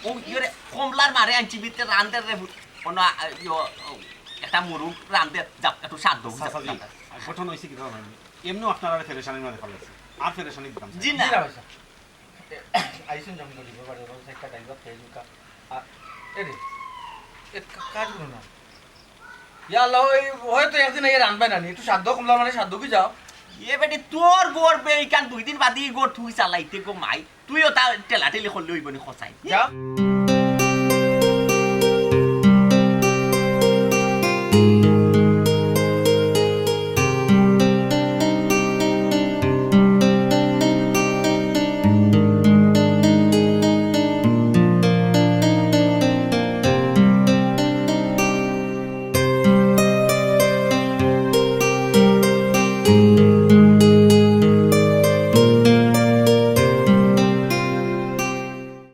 ও ইয়রে কমলার মারে আনছি ভিতরে রান্দের রে পুত। অনো, আ, ইয়ো, ও, একটা মুরুগ রান্দে যাক, একটু স্বাদ দেউক, যাক, চাচাজি, যাক। ঘটনা অইছে কিতা জানেন? এমনেও আপনারা আরে পেরেশানির মাঝে ফালাইছে। আর পেরেশানি দিতাম চাই না। জি না। জি না ভাই সাহেব। আইসুন যখন গরিবর বাড়ি, বলছে একটা ডাইল ভাত খেয়ে যাউক্কা। আর, এ রে, এ কা-, কাজ করো না। ইয়া আল্লাহ, ওই হয়তো একদিন এই রানবে না নি, একটু সাধ্য কমলা মানে সাধ্য কি যাও। এ বেটি, তোর বউর বে ইখান দুই দিন বাদে ই ঘর তুই চালাইতে গো মাই, তুইও তা ঠেলাঠেলি করলে অইবো নি খসাই। যা।